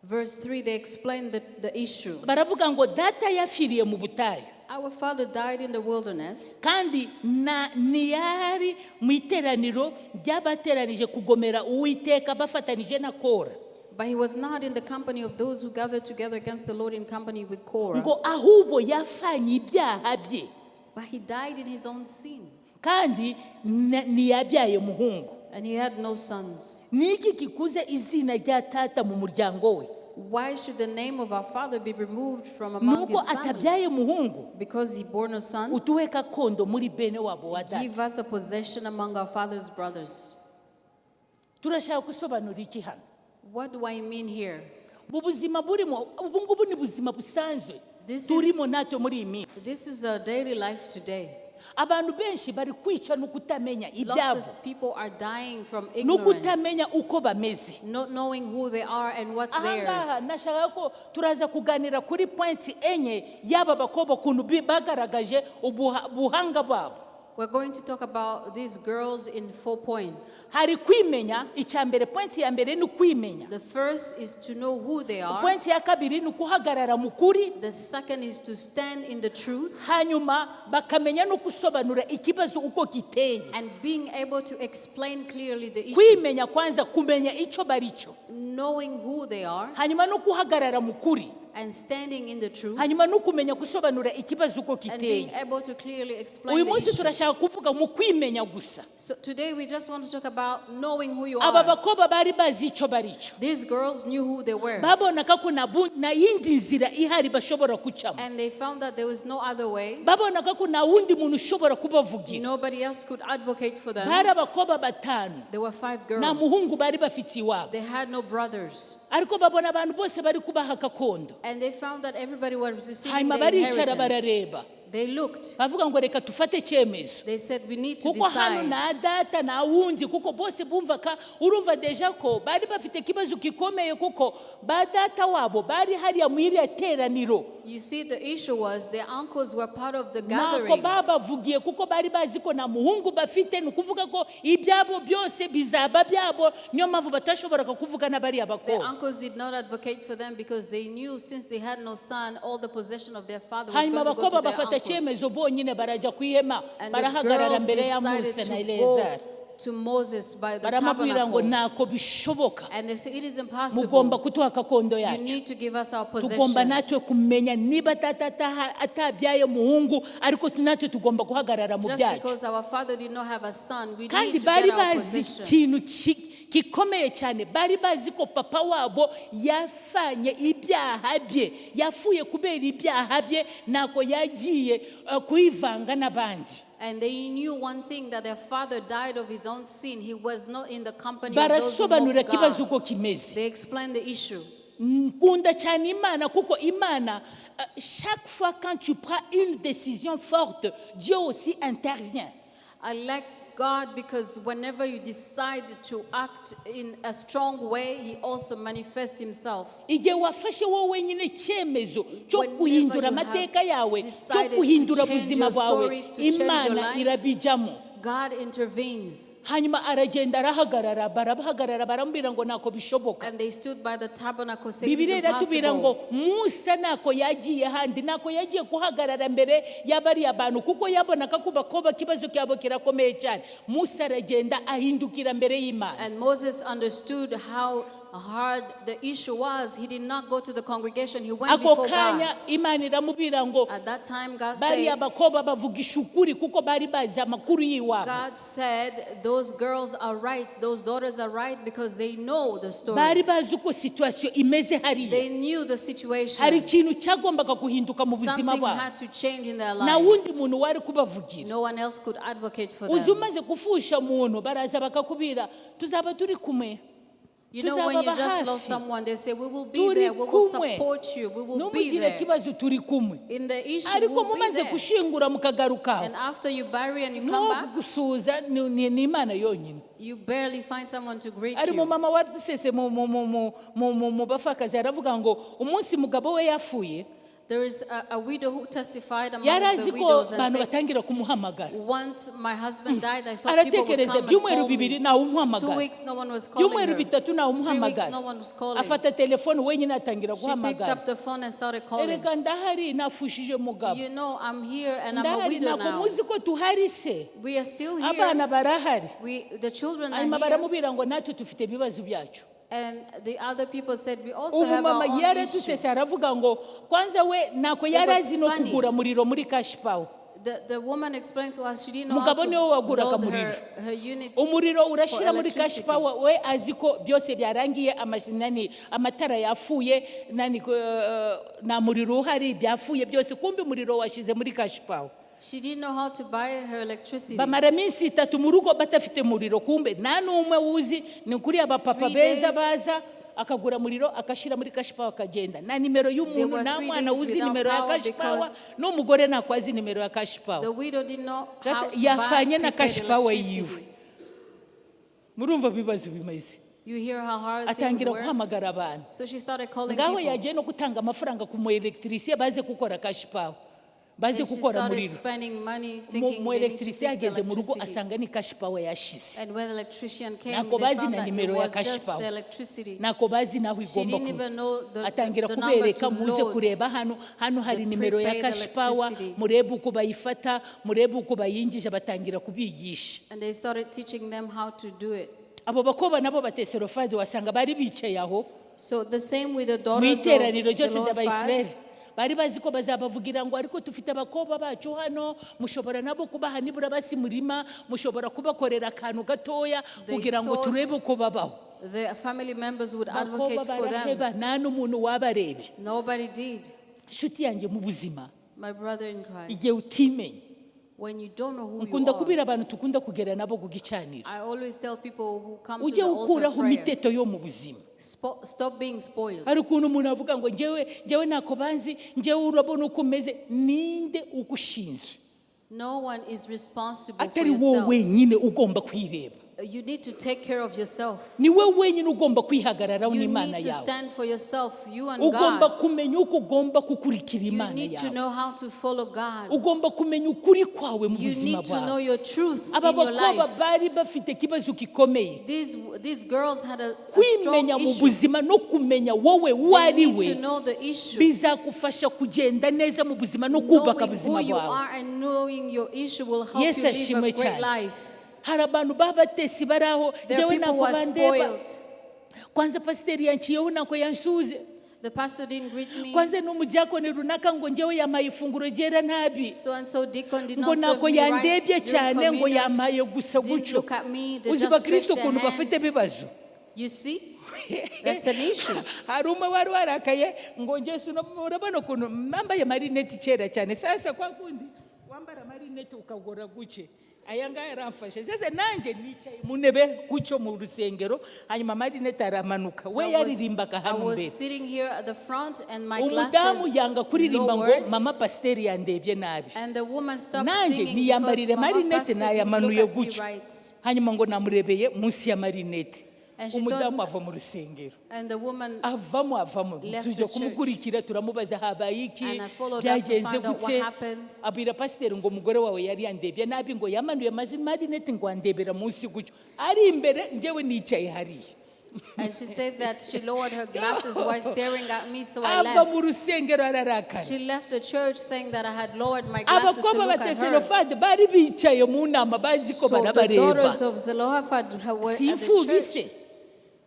Verse 3, they explained the issue. Baravuga ngo data yapfiriye mu butayu, "Our father died in the wilderness, kandi na ntiyari mu iteraniro ry'abateranije kugomera Uwiteka bafatanije na Kora, but he was not in the company of those who gathered together against the Lord in company with Korah. ngo ahubwo yafanye ibyaha bye, But he died in his own sin, kandi ntiyabyaye umuhungu. And he had no sons. Ni iki gikuze izina rya tata mu muryango we? Why should the name of our father be removed from among Nuko his family? atabyaye umuhungu, Because he bore no son, utuwe gakondo muri bene wabo wa give data. us a possession among our father's brothers." Turashaka gusobanura iki hano? What do I mean here? Mu buzima burimo ubu ngubu ni buzima busanzwe turimo natwe muri iyi minsi. This is our daily life today. Abantu benshi bari kwica no kutamenya Lots ibyabo, of people are dying from no ignorance, kutamenya uko bameze. Not knowing who they are and what's Ahangaha theirs. nashaka ko turaza kuganira kuri points enye y'aba bakobwa, ukuntu bagaragaje ubuhanga bwabo. We're going to talk about these girls in four points. Hari kwimenya, icya mbere, point ya mbere ni ukwimenya. The first is to know who they are. Point ya kabiri ni ukuhagarara mu kuri. The second is to stand in the truth Hanyuma bakamenya no gusobanura ikibazo uko giteye. And being able to explain clearly the issue. Kwimenya kwanza, kumenya icyo bari cyo, Knowing who they are hanyuma no guhagarara mu kuri, and standing in the truth hanyuma no kumenya gusobanura ikibazo uko and giteye. Being able to clearly explain Uyu the munsi issue. Turashaka kuvuga mu kwimenya gusa. So today we just want to talk about knowing who you Aba are. bakobwa bari bazi icyo bari cyo. These girls knew who they were. Babonaga ko nta yindi nzira ihari bashobora gucamo. And they found that there was no other way. Babonaga ko nta wundi muntu ushobora kubavugira. Nobody else could advocate for them. Bari abakobwa batanu. There were five Nta girls. muhungu bari bafite iwabo, They had no brothers. Ariko babona abantu bose bari kubaha gakondo. And they found that everybody was receiving Hanyuma the baricara, inheritance. Barareba, They looked. Bavuga ngo reka tufate icyemezo, They said, "We need to kuko hano decide." nta data, nta wundi, kuko bose bumvaga, urumva déjà ko bari bafite ikibazo gikomeye, kuko ba data wabo bari hariya mu iriya teraniro. You see, the issue was their uncles were part of the Ntako gathering. Babavugiye kuko bari bazi ko nta muhungu bafite, ni ukuvuga ko ibyabo byose bizaba byabo, niyo mpamvu batashoboraga kuvuga n'abariya Their bakobwa. Uncles did not advocate for them because they knew since they had no son, all the possession of their father was Hanyuma going to go abakobwa to their bafata uncles. Icyemezo bonyine, barajya ku ihema, And the barahagarara girls mbere ya Mose decided na to Eleyazari, go to Moses by the baramubwira ngo tabernacle. Ntako bishoboka, And they say, "It is mugomba impossible. Kuduha gakondo You yacu. Need to give us our Tugomba possession." natwe kumenya niba data atabyaye umuhungu, ariko natwe tugomba guhagarara mu Just byacu. Because our father did not have a son, we Kandi need to bari get our bazi possession. ikintu gikomeye cyane, bari bazi ko papa wabo yafanye ibyaha bye, yapfuye kubera ibyaha bye, ntabwo yagiye kwivanga n'abandi. And they knew one thing, that their father died of his own sin. He was not in the company of those who Barasobanura mocked ikibazo God. uko kimeze. They explained the issue. Nkunda cyane Imana kuko Imana, chaque fois quand tu prends une décision forte, Dieu aussi intervient. I like God because whenever you decide to act in a strong way, He also manifests Himself. Igihe wafashe wowe wenyine icyemezo cyo Whenever guhindura you have amateka yawe, cyo decided to guhindura change ubuzima your bwawe, story, to change your Imana life, irabijyamo. God intervenes. Hanyuma aragenda arahagarara, barabahagarara, baramubwira ngo ntako bishoboka. And they stood by the tabernacle saying, Bibiliya "It's iratubwira ngo impossible." Musa ntako yagiye handi, ntako yagiye kuhagarara mbere y'abariya bantu kuko yabonaga ko bakoba ikibazo cyabo kirakomeye cyane. Musa aragenda ahindukira mbere y'Imana. And Moses understood how hard the issue was. He did not go to the congregation, he went Ako before kanya God. Imana iramubwira ngo At that time, God bariya said, bakobwa bavugisha ukuri kuko bari bazi amakuru y'iwabo. God said, "Those girls are right, those daughters are right because they know the story." Bari bazi uko situation imeze hariya. They knew the situation. Hari ikintu cyagombaga guhinduka mu buzima Something bwabo. had to change in their Nta wundi lives. Muntu wari kubavugira. No one else could advocate for Uzi them. umaze gupfusha umuntu baraza bakakubwira tuzaba turi kumwe. When you Tuzababa just lost hafi. Someone, they say, "We will be Turi there, we will kumwe. Support you, we will be Numugire there." ikibazo turi kumwe. In the issue, Ariko we'll be mumaze there. gushingura mukagaruka, And after you bury and you come no back, gusuhuza ni Imana yonyine. You barely find someone to greet Ari you. Mumama wadusese mu bapfakazi aravuga ngo umunsi mugabo we yapfuye, There is a widow who testified among yari the azi ko widows and abantu said, batangira kumuhamagara. "Once my husband died, I thought people would Aratekereza come and ibyumweru call 2 me." ntawe Two umuhamagara, weeks, no one was calling ibyumweru her. 3 ntawe 3 weeks, umuhamagara. no one was calling. Afata telefone wenyine atangira She picked guhamagara. Up the phone and started calling. Erega ndahari nafushije mugabo. "I'm here and I'm a Ndahari widow ntabwo now. muzi ko tuhari se? We are still here. Abana barahari. The children are Hanyuma here." baramubwira ngo natwe dufite ibibazo byacu. And the other people said, "We also have Umumama our own issue." yaradusese aravuga ngo kwanza we ntako It yari was azi no funny. kugura muriro muri cash power. The woman explained to us she didn't know how Umugabo to niwe waguraga load umuriro. her units Umuriro for urashira muri cash electricity. power, we azi ko byose byarangiye, nani amatara yapfuye nani nta muriro uhari byapfuye byose, kumbe umuriro washize muri cash power. She didn't know how to buy her electricity. Bamara iminsi 3 mu rugo batafite umuriro, kumbe nta n'umwe wuzi ni kuri abapapa Three beza days. Baza akagura umuriro akashyira muri cash power akagenda, nta nimero y'umuntu, Were nta 3 mwana days uzi without nimero ya power cash power, because n'umugore ntabwo azi nimero ya cash power. the widow didn't know how Sasa to buy yafanye na prepaid cash power electricity. yiwe. Murumva ibibazo bimeze. You hear how hard things Atangira were? Guhamagara abantu. So she started calling Ngaho people. yagiye no gutanga amafaranga ku mu électricien baze gukora cash power, baze And she gukora started muriro. Spending money thinking Mu they need to fix électricien the ageze mu rugo electricity. asanga ni cash power yashize. And when the electrician came, Ntabwo they bazi found na that it nimero ya was cash just power. the electricity. Ntako bazi naho She igomba didn't kuba. even know Atangira the number kubereka to muze load kureba hano, hano hari the nimero ya prepaid cash power, electricity. murebe uko bayifata, murebe uko bayinjije, batangira kubigisha. And they started teaching them how to do it. Abo bakobwa nabo bateserofadi wasanga bari bicaye aho So the same with the mu daughters iteraniro of ryose Zelophehad. ry'Abayisiraheli bari bazi ko bazabavugira ngo ariko dufite abakobwa bacu hano, mushobora nabo kubaha nibura basi murima, mushobora kubakorera akantu gatoya They kugira ngo thought turebe uko babaho. the family members would Abakobwa advocate for them. baraheba, nta n'umuntu wabarebye. Nobody did. Inshuti yanjye mu buzima, My brother in Christ, igihe utimenye, when you don't know who you nkunda are, kubwira abantu tukunda kugera nabo ku gicaniro, I always tell people who come to ujye the altar ukuraho of prayer, imiteto yo mu buzima. Stop being spoiled. Hari ukuntu umuntu avuga ngo njyewe njyewe ntako banzi, njyewe urabona uko umeze. Ninde ugushinzwe No one is responsible for atari wowe yourself. Wenyine ugomba kwireba? You need to take care of yourself. Ni wowe wenyine ugomba kwihagararaho You n'Imana need to yawe. Stand for yourself, you and Ugomba God. Kumenya uko ugomba gukurikira You Imana need to yawe. Know how to follow God. Ugomba kumenya ukuri kwawe mu You buzima need to know bwawe. your truth in Aba your bakobwa life. bari bafite ikibazo gikomeye. These girls had a strong Kwimenya mu issue. Buzima no kumenya wowe uwo They ari need we to know the issue. Bizagufasha kugenda neza mu buzima no kubaka Knowing ubuzima who you bwawe. Are and knowing your issue will help Yesu you live ashimwe a great cyane. Life. Hari abantu b'abatesi bari aho There are njyewe people who ntabwo are bandeba. spoiled. Kwanza pasiteri yanciyeho ntabwo yansuze. The pastor didn't greet me. Kwanza n'umudiyakoni runaka ngo njyewe yampaye ifunguro ryera nabi. So and so deacon did Ngo not serve ntabwo me right yandebye during cyane ngo communion. yampaye gusa Didn't gutyo. look at me. They Uzi just bakristo stretched their ukuntu bafite hands. ibibazo. You see? That's an issue. Hari umwe wari warakaye ngo njye urabona ukuntu nambaye marineti kera cyane, sasa kwa kundi wambara marineti ukagora guke, aya ngaya aramfashe. Sasa nanjye nicaye mu ntebe gutyo mu rusengero, hanyuma marineti aramanuka. So We I was, yaririmbaga I hano was mbere. Sitting here at the front and my Umudamu glasses yanga kuririmba ngo lowered. Mama pasiteri yandebye nabi. And the woman stopped Nanjye singing because niyambarire Mama marinete Pastor didn't look nayamanuye at me gutyo. right. Hanyuma ngo namurebeye munsi ya marinete. And she Umudamu ava mu rusengero, And the woman avamo, avamo. left Tujya the church. kumukurikira, turamubaza habaye iki, And I followed up to byagenze find out what gute. happened. Abwira pasiteri ngo umugore wawe yari yandebye nabi, ngo yamanuye amarinete ngo andebera munsi gutyo ari imbere, njyewe nicaye hariya. And she said that she lowered her glasses while staring at me, so I Ava left. mu rusengero ararakara. She left the church saying that I had lowered my glasses to Abakobwa look at her. ba Tselofehadi bari bicaye mu nama bazi ko So the barabareba. daughters of Zelophehad were Si at the imfubyi church. se?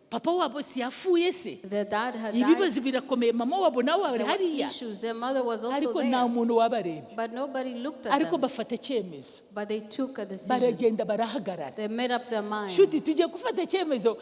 Papa wabo si yapfuye se? Their dad had died. Ibibazo birakomeye, mama wabo nawe ari There were hariya. issues. Their mother was also Ariko nta there. muntu wabarebye. But nobody looked at Ariko them. bafata icyemezo, But they took a decision. baragenda barahagarara. They made up their minds. Shuti, tugiye gufata icyemezo.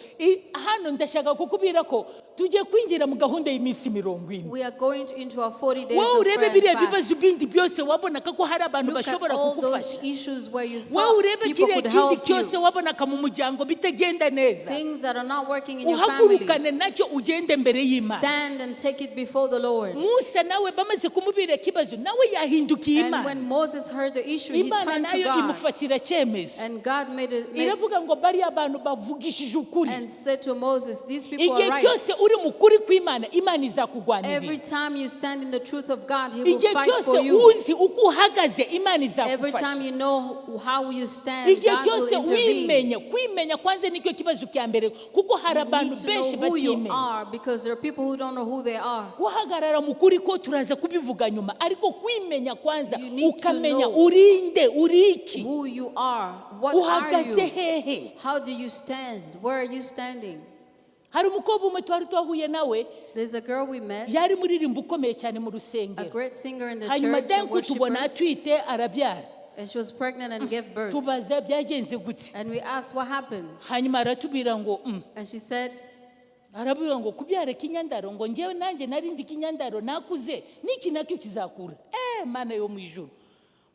Hano ndashaka kukubwira ko tugiye kwinjira mu gahunda y'iminsi 40. We are going into our 40 days Wowe of urebe prayer and biriya fast. bibazo bindi byose wabonaga ko hari abantu Look at bashobora all those kugufasha. issues where you Wowe thought urebe people kiriya could kindi help cyose you. wabonaga mu muryango bitagenda neza, Things that are not working in your family. uhagurukane nacyo ugende mbere y'Imana. Stand and take it before the Lord. Musa nawe bamaze kumubwira ikibazo, nawe yahindukiye And Imana. when Moses heard the issue, he Imana turned to nayo God. imufatira icyemezo. And God made it Iravuga ngo bariya bantu bavugishije ukuri. and said to Moses, "These people Igihe are right." cyose uri mu kuri kw'Imana, Imana Every izakugwanirira. time you stand in the truth of God, He will Igihe fight cyose for you. uzi uko uhagaze, Imana Every izagufasha. time you know how you stand, Igihe God will cyose intervene. wimenye, kwimenya kwanze nicyo kibazo cya mbere, kuko hari You abantu need to know benshi who you batimenya. are because there are people who don't know who they are. Guhagarara mu kuri ko turaza kubivuga nyuma, ariko kwimenya kwanza, You need to ukamenya know urinde, uri iki, who you are. What are uhagaze you? hehe. How do you stand? Where are you standing? Hari umukobwa umwe twari twahuye nawe. There's a girl we met, Yari muririmbo ukomeye cyane mu a rusengero. great singer in the Hanyuma church, a danku tubona worshiper, atwite, arabyara. and she was pregnant and gave birth. Tubaza byagenze gute. And we asked what happened. Hanyuma aratubwira ngo And she said, arabwira ngo kubyara kinyandaro, ngo njyewe nanjye narindi kinyandaro nakuze, n'iki nacyo kizakura. Eh, Mana yo mu ijuru,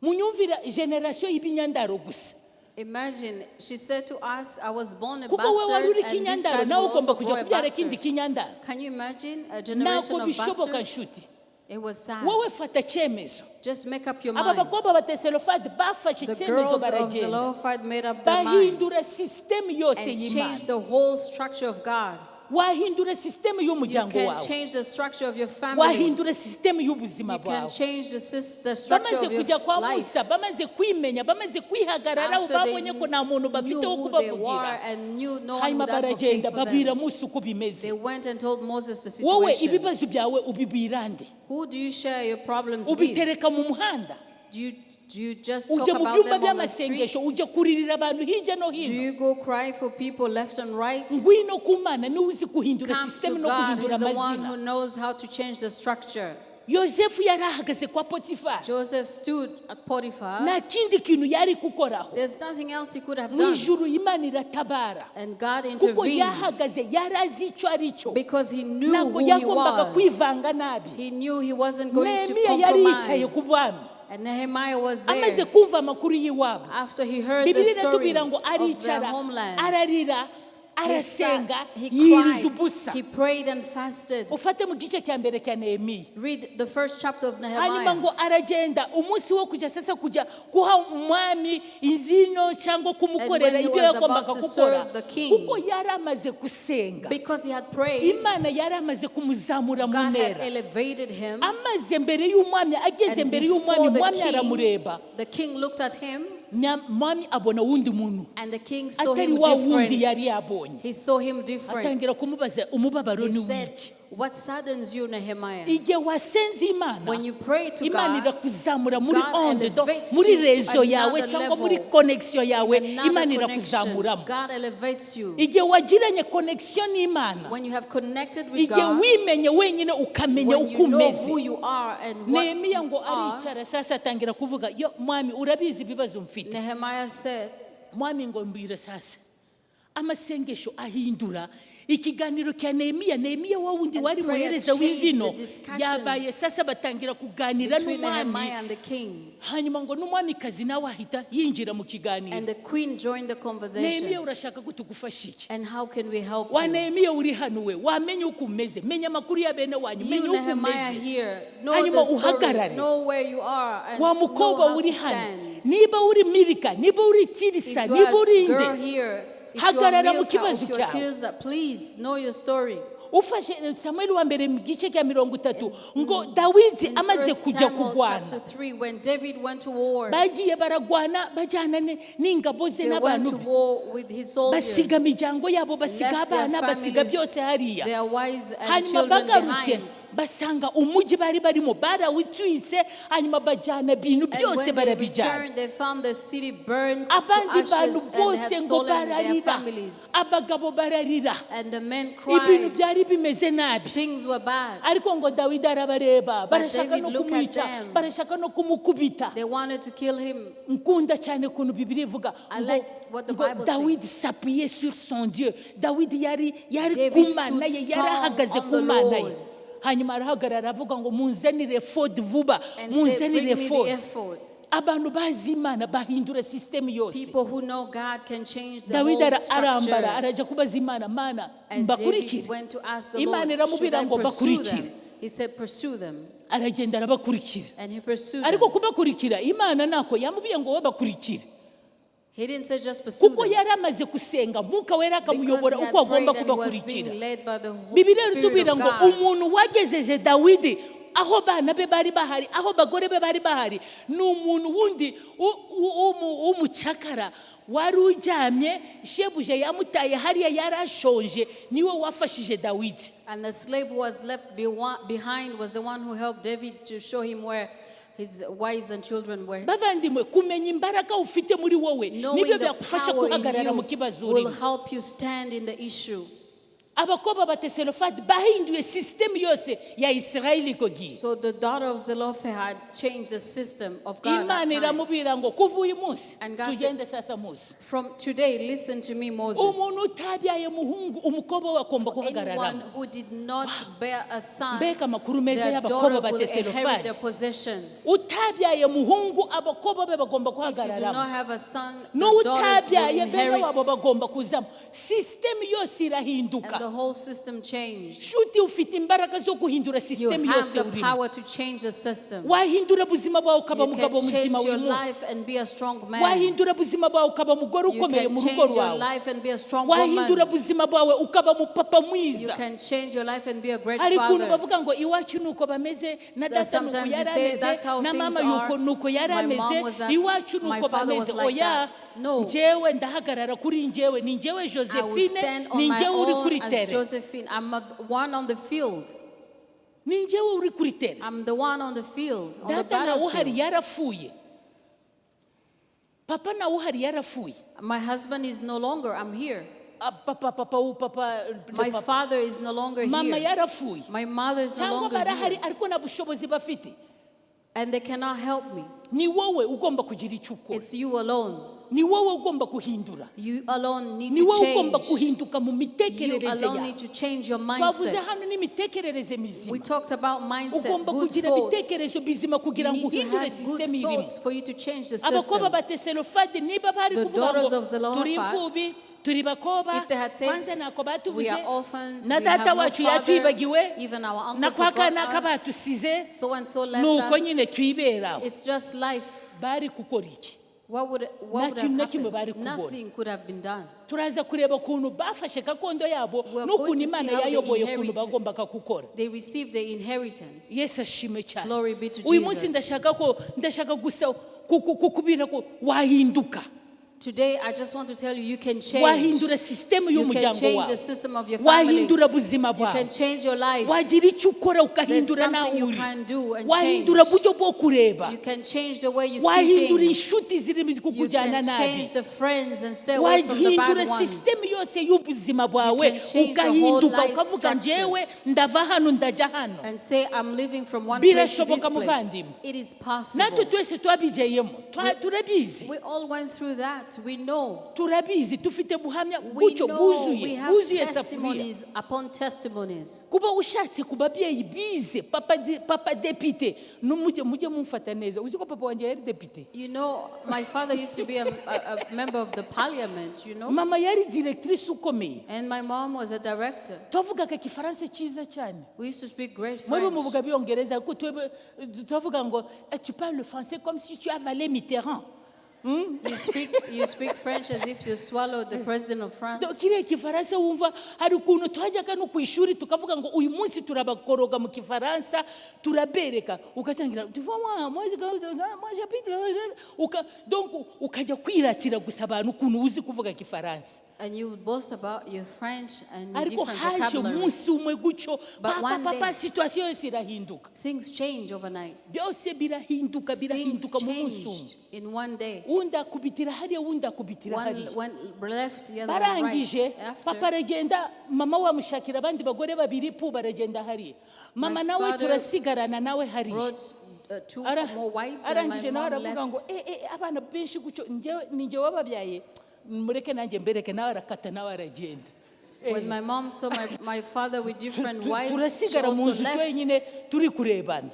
munyumvira generation y'ibinyandaro gusa. Imagine, she said to us, "I was born a Kuko wowe wari bastard, uri and this kinyandaro, child nawe will ugomba also kujya grow a kubyara ikindi bastard." kinyandaro. Can you imagine a generation Ntabwo of bishoboka, bastards? nshuti. It was sad. Wowe fata icyemezo. Just make up your Aba mind. bakobwa ba Tselofehadi bafashe The icyemezo, girls of baragenda, Zelophehad made up their mind bahindura sisitemu yose and y'Imana. changed the whole structure of God. Wahindura sisitemu You y'umuryango can wawe. change the structure of your family. Wahindura sisitemu y'ubuzima You can bwawe. change the structure Bamaze of your kujya kwa life. Musa, bamaze kwimenya, bamaze kwihagararaho, After they babonye ko nta muntu bafite knew wo who they were kubavugira, and knew no one hanyuma would advocate baragenda for babwira them, Musa uko bimeze. they went and told Moses the Wowe situation. ibibazo byawe ubibwira nde? Who do you share your problems with? Ubitereka mu muhanda? Do you just talk Ujya mu about byumba them on the by'amasengesho? streets? Ujya kuririra abantu hirya no Do hino? you go cry for people left and right? Ngwino ku Mana, niwe uzi guhindura Come sisitemu to no God. guhindura He's the one amazina. who knows how to change the structure. Yosefu yari ahagaze kwa Potifari. Joseph stood at Potiphar. Nta kindi kintu yari gukoraho. There's nothing else he could have Mu done. ijuru Imana iratabara, And God kuko intervened yahagaze yari azi icyo ari cyo. because he knew Ntabwo who he yagombaga was. kwivanga nabi. He knew he wasn't going to Nehemiya yari yicaye ku compromise. bwami, And Nehemiah was amaze there. kumva amakuru y'iwabo. After he heard the Bibiliya stories iratubwira ngo of their aricara, homeland, ararira, he sat, arasenga, he yiriza cried, ubusa. he prayed and fasted. Ufate mu gice cya mbere cya Nehemiya. Read the first chapter of Hanyuma Nehemiah. ngo aragenda umunsi wo kujya sasa kujya kuha umwami imvino cyangwa kumukorera And when he ibyo was yagombaga about to gukora, serve the king, kuko yari amaze gusenga, Because he had prayed, Imana yari amaze kumuzamura mu God had ntera. elevated him. Amaze mbere y'umwami, ageze And mbere y'umwami, before the umwami aramureba. king, the king looked at him, Mwami abona wundi muntu and the king saw atari him wa wundi different. yari yabonye. He saw him different. Atangira kumubaza umubabaro He ni said, wiki. "What saddens you, Nehemiah?" Igihe wasenze Imana, When you pray to Imana God, irakuzamura muri God onde do elevates muri you to rezo yawe another cyangwa muri level. connection yawe. Another Imana connection. irakuzamuramo. God elevates you. Igihe wagiranye connection n'Imana, When you have connected with igihe God, wimenye wenyine ukamenya when uko you know umeze. who you are and what Nehemiya you ngo are, aricara sasa atangira kuvuga, yo mwami, urabizi ibibazo mfite. Nehemiah said, Mwami ngo mbwira sasa. Amasengesho ahindura ikiganiro cya Nehemiya. Nehemiya wa wundi And wari prayer muhereza changed w'imvino the discussion yabaye sasa batangira kuganira between n'umwami. Nehemiah and the king. Hanyuma ngo n'umwamikazi nawe ahita yinjira mu kiganiro. And the queen joined the Nehemiya, conversation. urashaka ko tugufasha iki? And how can we help Wa you? Nehemiya uri hano, we wamenye uko umeze, menya amakuru ya bene wanyu, You, menya uko Nehemiah, umeze. here, know Hanyuma the story, uhagarare. know where you are, and Wa know mukobwa how uri to hano, stand. niba uri Mirika, niba uri If Tirisa, you niba are uri a girl nde, here, If you are Hagarara mu Milcah, kibazo if you are cyawe. Tirzah, please know your story. Ufashe Samweli wa mbere mu gice cya 30, ngo Dawidi In amaze 1 kujya Samuel kurwana, chapter 3, when David went to war, bagiye baragwana bajyana n'ingabo ze they went n'abantu to be, war with his soldiers, basiga imiryango yabo, basiga left their abana, basiga families, byose hariya. their wives and Hanyuma children bagarutse, behind. basanga umujyi bari barimo barawutwitse, hanyuma bajyana ibintu And byose, when they barabijyana. returned, they found the city burned to Abandi ashes bantu and bose had ngo stolen their bararira, families. abagabo bararira, And the men ibintu cried. byari bimeze nabi. Things were bad. Ariko ngo Dawidi arabareba, barashaka David no looked at kumwica, them. barashaka no kumukubita. They wanted to kill him. Nkunda cyane ukuntu Bibiliya ivuga I ngo like what the ngo Bible Dawidi s'appuyait sur son Dieu. Dawidi yari David ku Mana stood ye, strong yarahagaze on ku the Mana ye. Lord. Hanyuma arahagarara aravuga ngo munzanire efodi vuba, And said, "Bring munzanire me the efodi. ephod." Abantu bazi Imana bahindura sisitemu yose. People who know God can change the Dawidi whole arambara, structure. arajya kubaza Imana, Mana, And David mbakurikire? went to ask the Imana Lord, "Should iramubwira I ngo pursue bakurikire. them?" He said, "Pursue them." Aragenda arabakurikira. And he pursued Ariko them. kubakurikira, Imana ntako yamubwiye ngo wowe bakurikire, He didn't say just pursue kuko them. yari amaze gusenga, Mwuka Wera Because akamuyobora he had uko agomba prayed and was kubakurikira. being led by the Holy Bibiliya Spirit iratubwira of ngo God. umuntu wagejeje Dawidi aho bana be bari bahari, aho bagore be bari bahari, ni umuntu wundi w'umucakara wari uryamye, shebuja yamutaye hariya, yari ashonje, niwe wafashije Dawidi. And the slave who was left behind was the one who helped David to show him where his wives and children were. Bavandimwe, kumenya imbaraga ufite muri wowe nibyo Knowing the byagufasha power in guhagarara mu you kibazo will urimo. help you stand in the issue. Abakobwa ba Teselofadi bahinduye sisitemu yose ya Isirayeli iko gihe. So the daughter of Zelophehad changed the system of God that Imana time. iramubwira ngo kuva uyu munsi, And God said, tugende sasa muzi, "From today, listen to me, Moses. umuntu utabyaye muhungu, umukobwa we agomba Anyone guhagararamo. who did not bear a son, Mbega amakuru meza their y'abakobwa daughter ba will inherit Teselofadi! their possession. Utabyaye muhungu, abakobwa be bagomba If you do guhagararamo. not have a son, the daughters will N'utabyaye, bene inherit." wabo bagomba kuzamo. Sisitemu yose irahinduka. And the whole system changed. Shuti, ufite imbaraga zo guhindura You sisitemu have yose the urimo. power to change the system. Wahindura ubuzima bwawe ukaba You umugabo can muzima change your uyu munsi. life and be a strong man. Wahindura ubuzima bwawe ukaba umugore You ukomeye can mu rugo change your rwawe. life and be a strong Wahindura woman. ubuzima bwawe ukaba umupapa You mwiza. can change your life and be a great Hari ukuntu father. bavuga ngo iwacu nuko bameze, na That data nuko sometimes you yari say, ameze, "That's how na things mama are. yuko nuko yari My mom ameze, was that. iwacu My nuko father was bameze." like Oya, that. No. njyewe ndahagarara kuri njyewe, ni njyewe I will Josephine, stand on ni my njyewe uri own kuri as terre. Josephine. I'm one on the field. Ni njyewe uri kuri terre. I'm the one on the field, on the Data nawe uhari battlefield. yarapfuye, papa nawe uhari yarapfuye. My husband is no longer. I'm here. Ah, papa, papa, papa, My papa. father is no longer Mama here. yarapfuye. My mother is no Cyangwa longer barahari, here. ariko nta bushobozi bafite. And they cannot help me. Ni wowe ugomba kugira icyo ukora. It's you alone. Ni wowe ugomba guhindura. You alone need Ni to wowe ugomba change. guhinduka mu You mitekerereze alone yawe. need to change your Twavuze mindset. hano n'imitekerereze We mizima. talked about mindset, Ugomba good kugira thoughts. ibitekerezo bizima kugira You ngo need to uhindure have good sisitemu irimo. thoughts for you to change the Abakobwa system. ba Teselofadi niba bari The kuvuga daughters ngo of Zelophehad, turi imfubyi, turi bakoba, if they had said, kwanza ntako "We batuvuze, are orphans, na we data have no wacu father, yatwibagiwe, even our uncle na kwa forgot kanaka us, batusize, so and so left nuko us. nyine twiberaho," It's just life. bari gukora iki? What Nta would kintu na have kimwe bari happened? kubona. Nothing could have been done. Turaza kureba ukuntu bafashe gakondo yabo We are n'ukuntu going to Imana see how they yayoboye ukuntu inherit. bagombaga gukora. They received the inheritance. Yesu ashimwe cyane. Glory be to Uyu munsi Jesus. ndashaka gusa kukubwira ko wahinduka. Today, I just want to tell you, you can change. Wahindura sisitemu You can y'umuryango change wawe. the system of your family. Wahindura ubuzima You bwawe. can change your life. Wagira icyo ukora ukahindura There's nawe something you uri. can do and Wahindura change. uburyo bwo kureba. You can change the way you see Wahindura things. inshuti ziri You kukujyana can nabi. change the friends and stay away from the Wahindura bad ones. sisitemu yose y'ubuzima bwawe, You can change the whole ugahinduka, life ukavuga structure. njyewe ndava hano ndajya hano. And say, "I'm living from one place to this Birashoboka, place." muvandimwe. It is Natwe possible. twese twabigeyemo, turabizi. We all went through that. We know. Turabizi, dufite buhamya We gutyo know. We bwuzuye, have bwuzuye safuriya. testimonies upon testimonies. Kuba ushatse ku babyeyi bize, papa depite, numujye mujye mumfata neza. Uzi ko papa wanjye yari depite? My father used to be a member of the parliament. Mama yari directrice ukomeye. And my mom was a director. Twavugaga igifaransa cyiza cyane. We used to speak great Mwebwe French. muvuga biyongereza, ariko twebwe twavuga ngo: "Eh, tu parles le français comme si tu avalais Mitterrand." You speak French as if you swallowed the president of France. Kiriya kifaransa wumva, hari ukuntu twajyaga no ku ishuri tukavuga ngo uyu munsi turabakoroga mu kifaransa, turabereka, ugatangira tu vois, moi moi moi j'habite donc ukajya kwiratira gusa abantu ukuntu uzi kuvuga kifaransa. And you would boast about your French and your Ariko different haje vocabulary. Umunsi umwe gutyo, But papa, one papa, day- situation yose irahinduka. Things change overnight. Byose birahinduka, Things birahinduka mu munsi umwe. changed in one day. Undi akubitira hariya, undi akubitira One hariya. went left, the other one right. Barangije, papa After, aragenda, mama wamushakira abandi bagore babiri, pu, baragenda hariya, mama My nawe father turasigarana nawe hariya. Brought two more wives, and my Arangije nawe mom aravuga ngo left. eh, eh, abana benshi gutyo, njyewe ni njye wababyaye, mureke nanjye mbereke. Nawe arakata, nawe aragenda. When my mom saw my father with different wives, she Turasigara mu also nzu left. twenyine turi kurebana,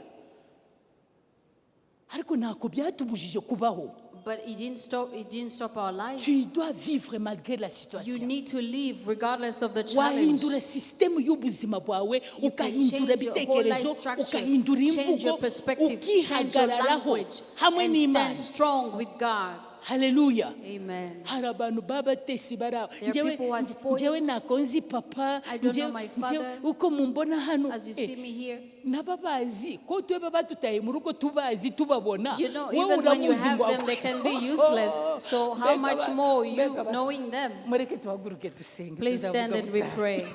ariko ntako byatubujije kubaho. But it didn't stop our life. Tu dois vivre malgré la You situation. Need to live regardless of the challenge. Wahindura sisitemu y'ubuzima bwawe, You can ukahindura change your whole life ibitekerezo, structure, ukahindura change your imvugo, perspective, change your ukihagararaho language, hamwe and n'Imana. Stand strong with God. Haleluya. Amen. Hari abantu b'abatesi bari aho. There are Njyewe, people who are spoiled. njyewe ntako nzi papa. I don't know Njyewe- my njyewe father. Uko mumbona hano, As you see me here, n'ababazi ko twebwe batutaye mu rugo, tubazi, tubabona. you know, Wowe even when you uramuzi have ngo them, they can be useless. So how Mbega much more you mbega knowing them? Mureke tuhaguruke dusenge. Please Tuzavuga stand and we ubutaha. Pray.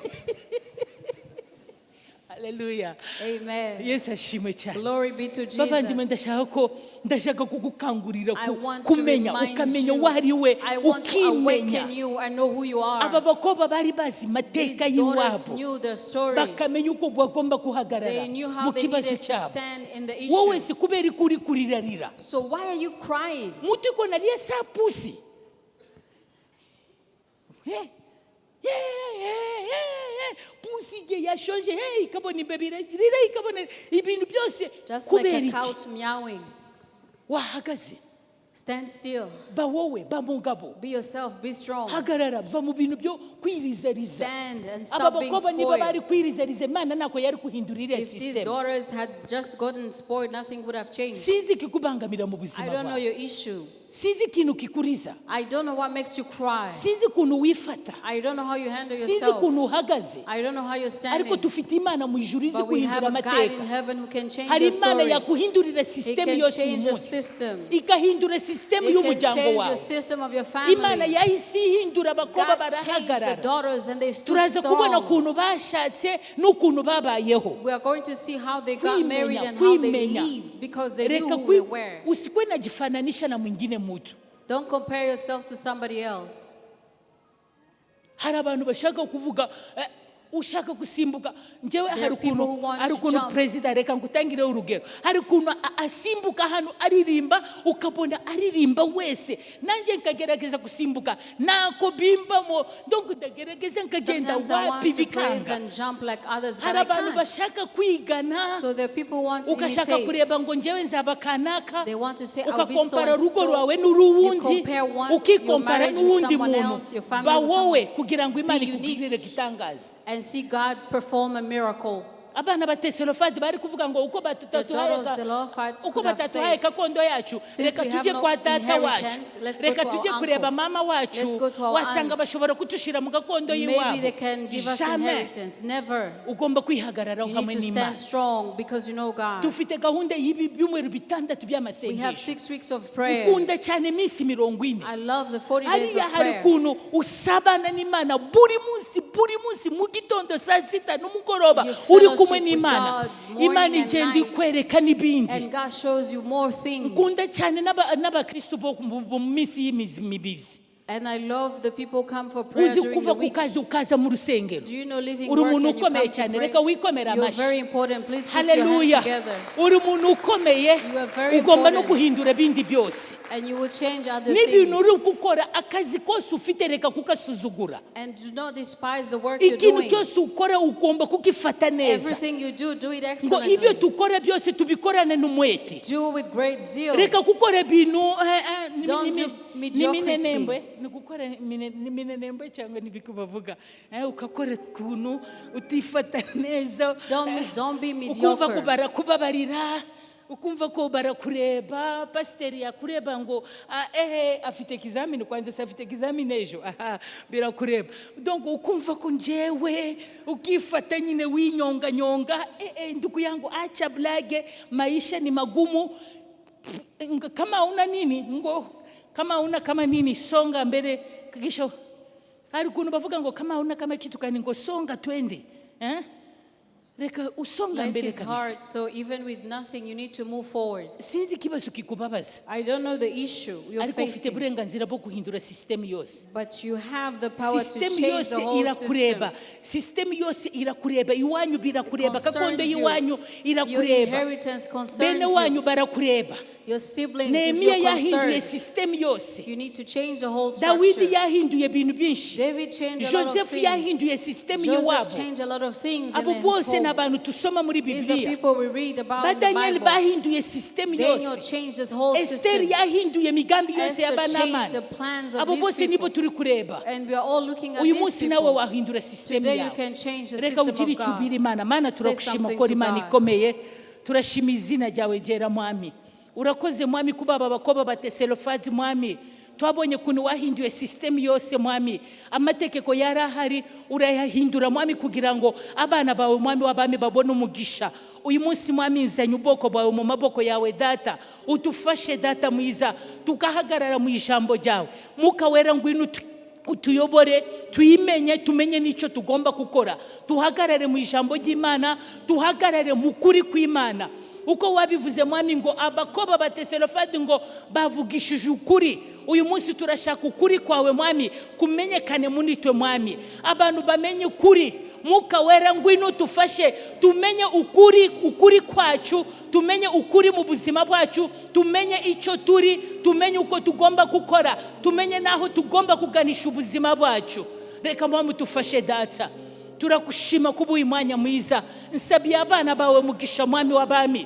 Haleluya. Amen. Yesu ashimwe cyane. Glory be to Bavandimwe, Jesus. ndashaka ko ndashaka kugukangurira I want to kumenya, remind ukamenya you. uwo ari we, I want to ukimenya. Awaken you and know who you Aba are. bakobwa bari bazi These amateka daughters y'iwabo, knew their story. bakamenya uko bagomba guhagarara They knew how mu they kibazo needed to cyabo. Stand in the Wowe issue. si kubera ko uri kurirarira. So why are you crying? Mutu iko nalia saa pusi. Eh, eh, eh, eh, eh. Pusi igihe yashonje, hey, ikabona imbeba irarira, ikabona ibintu byose. Just like Kubera a iki? Couch meowing. Wahagaze. Stand still. Ba wowe, ba mugabo. Be yourself. Be strong. Hagarara, va mu bintu byo kwirizariza. Stand and Aba stop being bakobwa niba bari spoiled. kwirizariza, Imana ntako yari guhindura iriya If these sisitemu. Daughters had just gotten spoiled, nothing would have changed. Sinzi ikikubangamira mu I buzima don't know bwawe. Your issue. Sinzi ikintu kikuriza. I don't know what makes you cry. Sinzi ukuntu wifata. I don't know how you handle Sinzi yourself. ukuntu uhagaze. I don't know how you're Ariko standing. dufite Imana mu ijuru izi But we guhindura have a God in amateka. heaven who can change Hari your Imana story. yaguhindurira He sisitemu can yose uyu change the munsi, system. igahindura sisitemu He can y'umuryango change wawe. the system of your Imana family. yahise ihindura abakobwa, God changed the barahagarara. Daughters and they stood Turaza kubona strong. ukuntu bashatse n'ukuntu babayeho. We are going to see how they got married Kuimenya, and how they kuimenya. Lived because they knew Reka who they were. usikuwe najifananisha na mwingine mutu. Don't compare yourself to somebody else. Hari abantu bashaka kuvuga, ushaka gusimbuka. Njyewe There hari are people ukuntu, who want hari to ukuntu jump. perezida, reka ngutangire urugero, hari ukuntu asimbuka hano aririmba, ukabona aririmba wese, nanjye nkagerageza gusimbuka, ntako bimbamo, donc ndagerageza nkagenda, Sometimes I want wapi, to praise bikanga. And jump like others, but Hari I abantu can't. bashaka kwigana. So there are people who want to Ugashaka imitate. Kureba ngo njyewe nzaba kanaka. They want to say, "I'll be so Ukakompara and urugo so." rwawe You n'uruwundi, compare one, your ukikompara marriage with n'uwundi someone muntu. Else, your family Ba with wowe someone. kugira ngo Imana Be unique. ikugirire gitangaza. And see God perform a miracle. Abana ba Teselofadi bari kuvuga ngo uko The daughters of Zelophehad uko could have batatuhaye said, gakondo yacu, "Since reka we have tujye no kwa data wacu, inheritance, let's go reka to our tujye kureba uncle. mama wacu, Let's go to our wasanga aunt. bashobora kutushira mu gakondo Maybe they y'iwabo." can give us Jamais. Inheritance." Never. Ugomba kwihagararaho You hamwe need to n'Imana. Stand strong because you know God. Dufite gahunda y'ibi byumweru 6 We have by'amasengesho. 6 weeks of prayer. Ukunda cyane iminsi 40. I love the 40 days Hariya of hari prayer. ukuntu usabana n'Imana buri munsi, buri munsi, mu gitondo, saa sita, n'umugoroba, You uri kumwe fellowship with n'Imana. God morning Imana and igenda night. ikwereka n'ibindi. And God shows you more things. Nkunda cyane n'abakristo bo mu minsi y'imibyizi. And I love the people come for prayer Uzi during kuva the ku week. kazi ukaza mu rusengero, Do you know leaving uri work umuntu and you ukomeye come to cyane. Pray? Reka wikomere You're amashyi. Very important. Please put your hands Haleluya. Together. Uri umuntu ukomeye. You are very Ugomba no important. Guhindura ibindi byose. And you will change other N'ibintu things. uri gukora, akazi kose ufite, reka kukasuzugura. And do not despise the work you're Ikintu doing. Cyose ukora ugomba kugifata neza. Everything you do, do it Ngo ibyo excellently. Dukora byose tubikorane n'umwete. Do with great zeal. Reka gukora ibintu Don't do mediocrity. n'iminenembwe, ni gukora n'iminenembwe cyangwa n'ibiki bavuga. Ukakora ukuntu utifata neza. Don't be Ukumva mediocre. ko barakubabarira. Ukumva ko barakureba, pasiteri yakureba ngo: "Ah, ehe, afite ikizamini kwanza se, afite ikizamini ejo, aha birakureba." Donc ukumva ko njyewe ukifata nyine winyonganyonga. Ndugu yangu, acha blague, maisha ni magumu. Kama una nini ngo kama una kama nini, songa mbele. Kisha hari ukuntu bavuga ngo kama una kama kitu kani ngo songa twende, eh? Reka usonga Life mbele is kabisa. Hard, so even with nothing, you need to move forward. Sinzi ikibazo kikubabaza, I don't know the issue you're ariko ufite facing, uburenganzira bwo guhindura sisitemu yose. But you have the power to Sisitemu change yose the whole irakureba. system. Sisitemu yose irakureba, iwanyu birakureba, It gakondo concerns you. y'iwanyu Your irakureba, inheritance concerns bene you. Wanyu barakureba. Your siblings is Nehemiya your yahinduye concern. sisitemu yose. You need to change the whole Dawidi structure. Yahinduye ibintu byinshi. David changed a lot of Joseph things. Yahinduye sisitemu Joseph y'iwabo. Changed a lot of things in Abo his bose ni home. Abantu tusoma muri These are Bibiliya. People we read about Ba in the Daniel Bible. Bahinduye sisitemu Daniel yose. Changed this whole Esiteri system. Yahinduye imigambi yose Esther changed y'abanamani. The plans of Abo these bose nibo people. Turi kureba. And we are all looking at Uyu these munsi nawe people. wahindura sisitemu Today you yawe. Can change the Reka system ugire of icyo ubwira God. Imana. Mana, Say turagushima something ko to Imana God. Ikomeye. Turashima izina ryawe ryera, mwami. Urakoze mwami kuba aba bakobwa ba Teselofadi, mwami. Twabonye ukuntu wahinduye sisitemu yose, mwami. Amategeko yari ahari urayahindura, mwami, kugira ngo abana bawe, mwami w'abami, babone umugisha. Uyu munsi, mwami, nzanye ubwoko bwawe mu maboko yawe, data. Udufashe, data mwiza, tugahagarara mu ijambo ryawe. Mwuka Wera, ngwino utuyobore, tuyimenye, tumenye n'icyo tugomba gukora. Tuhagarare mu ijambo ry'Imana, tuhagarare mu kuri kw'Imana uko wabivuze, mwami, ngo abakobwa ba Teselofadi ngo bavugishije ukuri. Uyu munsi turashaka ukuri kwawe, mwami, kumenyekane muri twe, mwami, abantu bamenye ukuri. Mwuka Wera, ngwino tufashe tumenye ukuri, ukuri kwacu, tumenye ukuri mu buzima bwacu, tumenye icyo turi, tumenye uko tugomba gukora, tumenye n'aho tugomba kuganisha ubuzima bwacu. Reka mwami tufashe. Data, turagushima kuba uyu mwanya mwiza. Nsabiye abana bawe mugisha, mwami w'abami.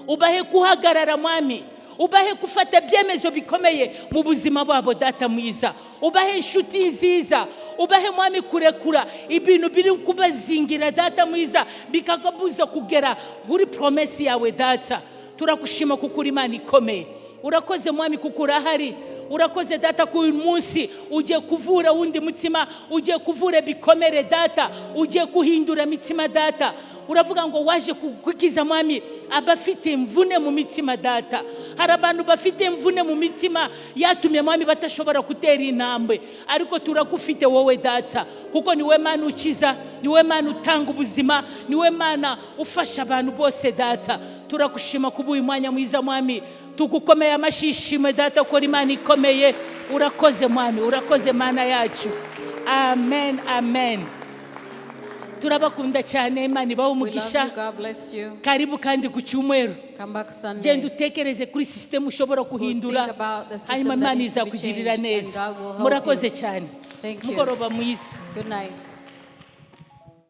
Ubahe guhagarara, mwami. Ubahe gufata ibyemezo bikomeye mu buzima bwabo, data mwiza. Ubahe inshuti nziza. Ubahe, mwami, kurekura ibintu biri kubazingira, data mwiza, bikakubuza kugera kuri promesse yawe. Data, turagushima kuko uri Imana ikomeye. Urakoze mwami kuko urahari. Urakoze data ko uyu munsi ugiye kuvura wundi mutima, ugiye kuvura ibikomere, data, ugiye guhindura imitima. Data, uravuga ngo waje kugukiza, mwami, abafite imvune mu mitima. Data, hari abantu bafite imvune mu mitima yatumye, mwami, batashobora gutera intambwe, ariko turagufite wowe, data, kuko niwe Mana ukiza, niwe Mana utanga ubuzima, niwe Mana ufasha abantu bose. Data, turagushima kuba uyu mwanya mwiza, mwami. Tugukomeye amashishimwe, data, ko Imana ikomeye. Urakoze mwami, urakoze Mana yacu. Amen, amen. Turabakunda cyane. Imana ibahe We love umugisha. You. God bless you. Karibu kandi ku cyumweru. Come back Sunday. Genda utekereze kuri sisitemu ushobora guhindura, Think about the system hanyuma that Imana needs to be izakugirira changed, and neza. God will help Murakoze you. Cyane. Thank you. Mugoroba mwiza. Good night.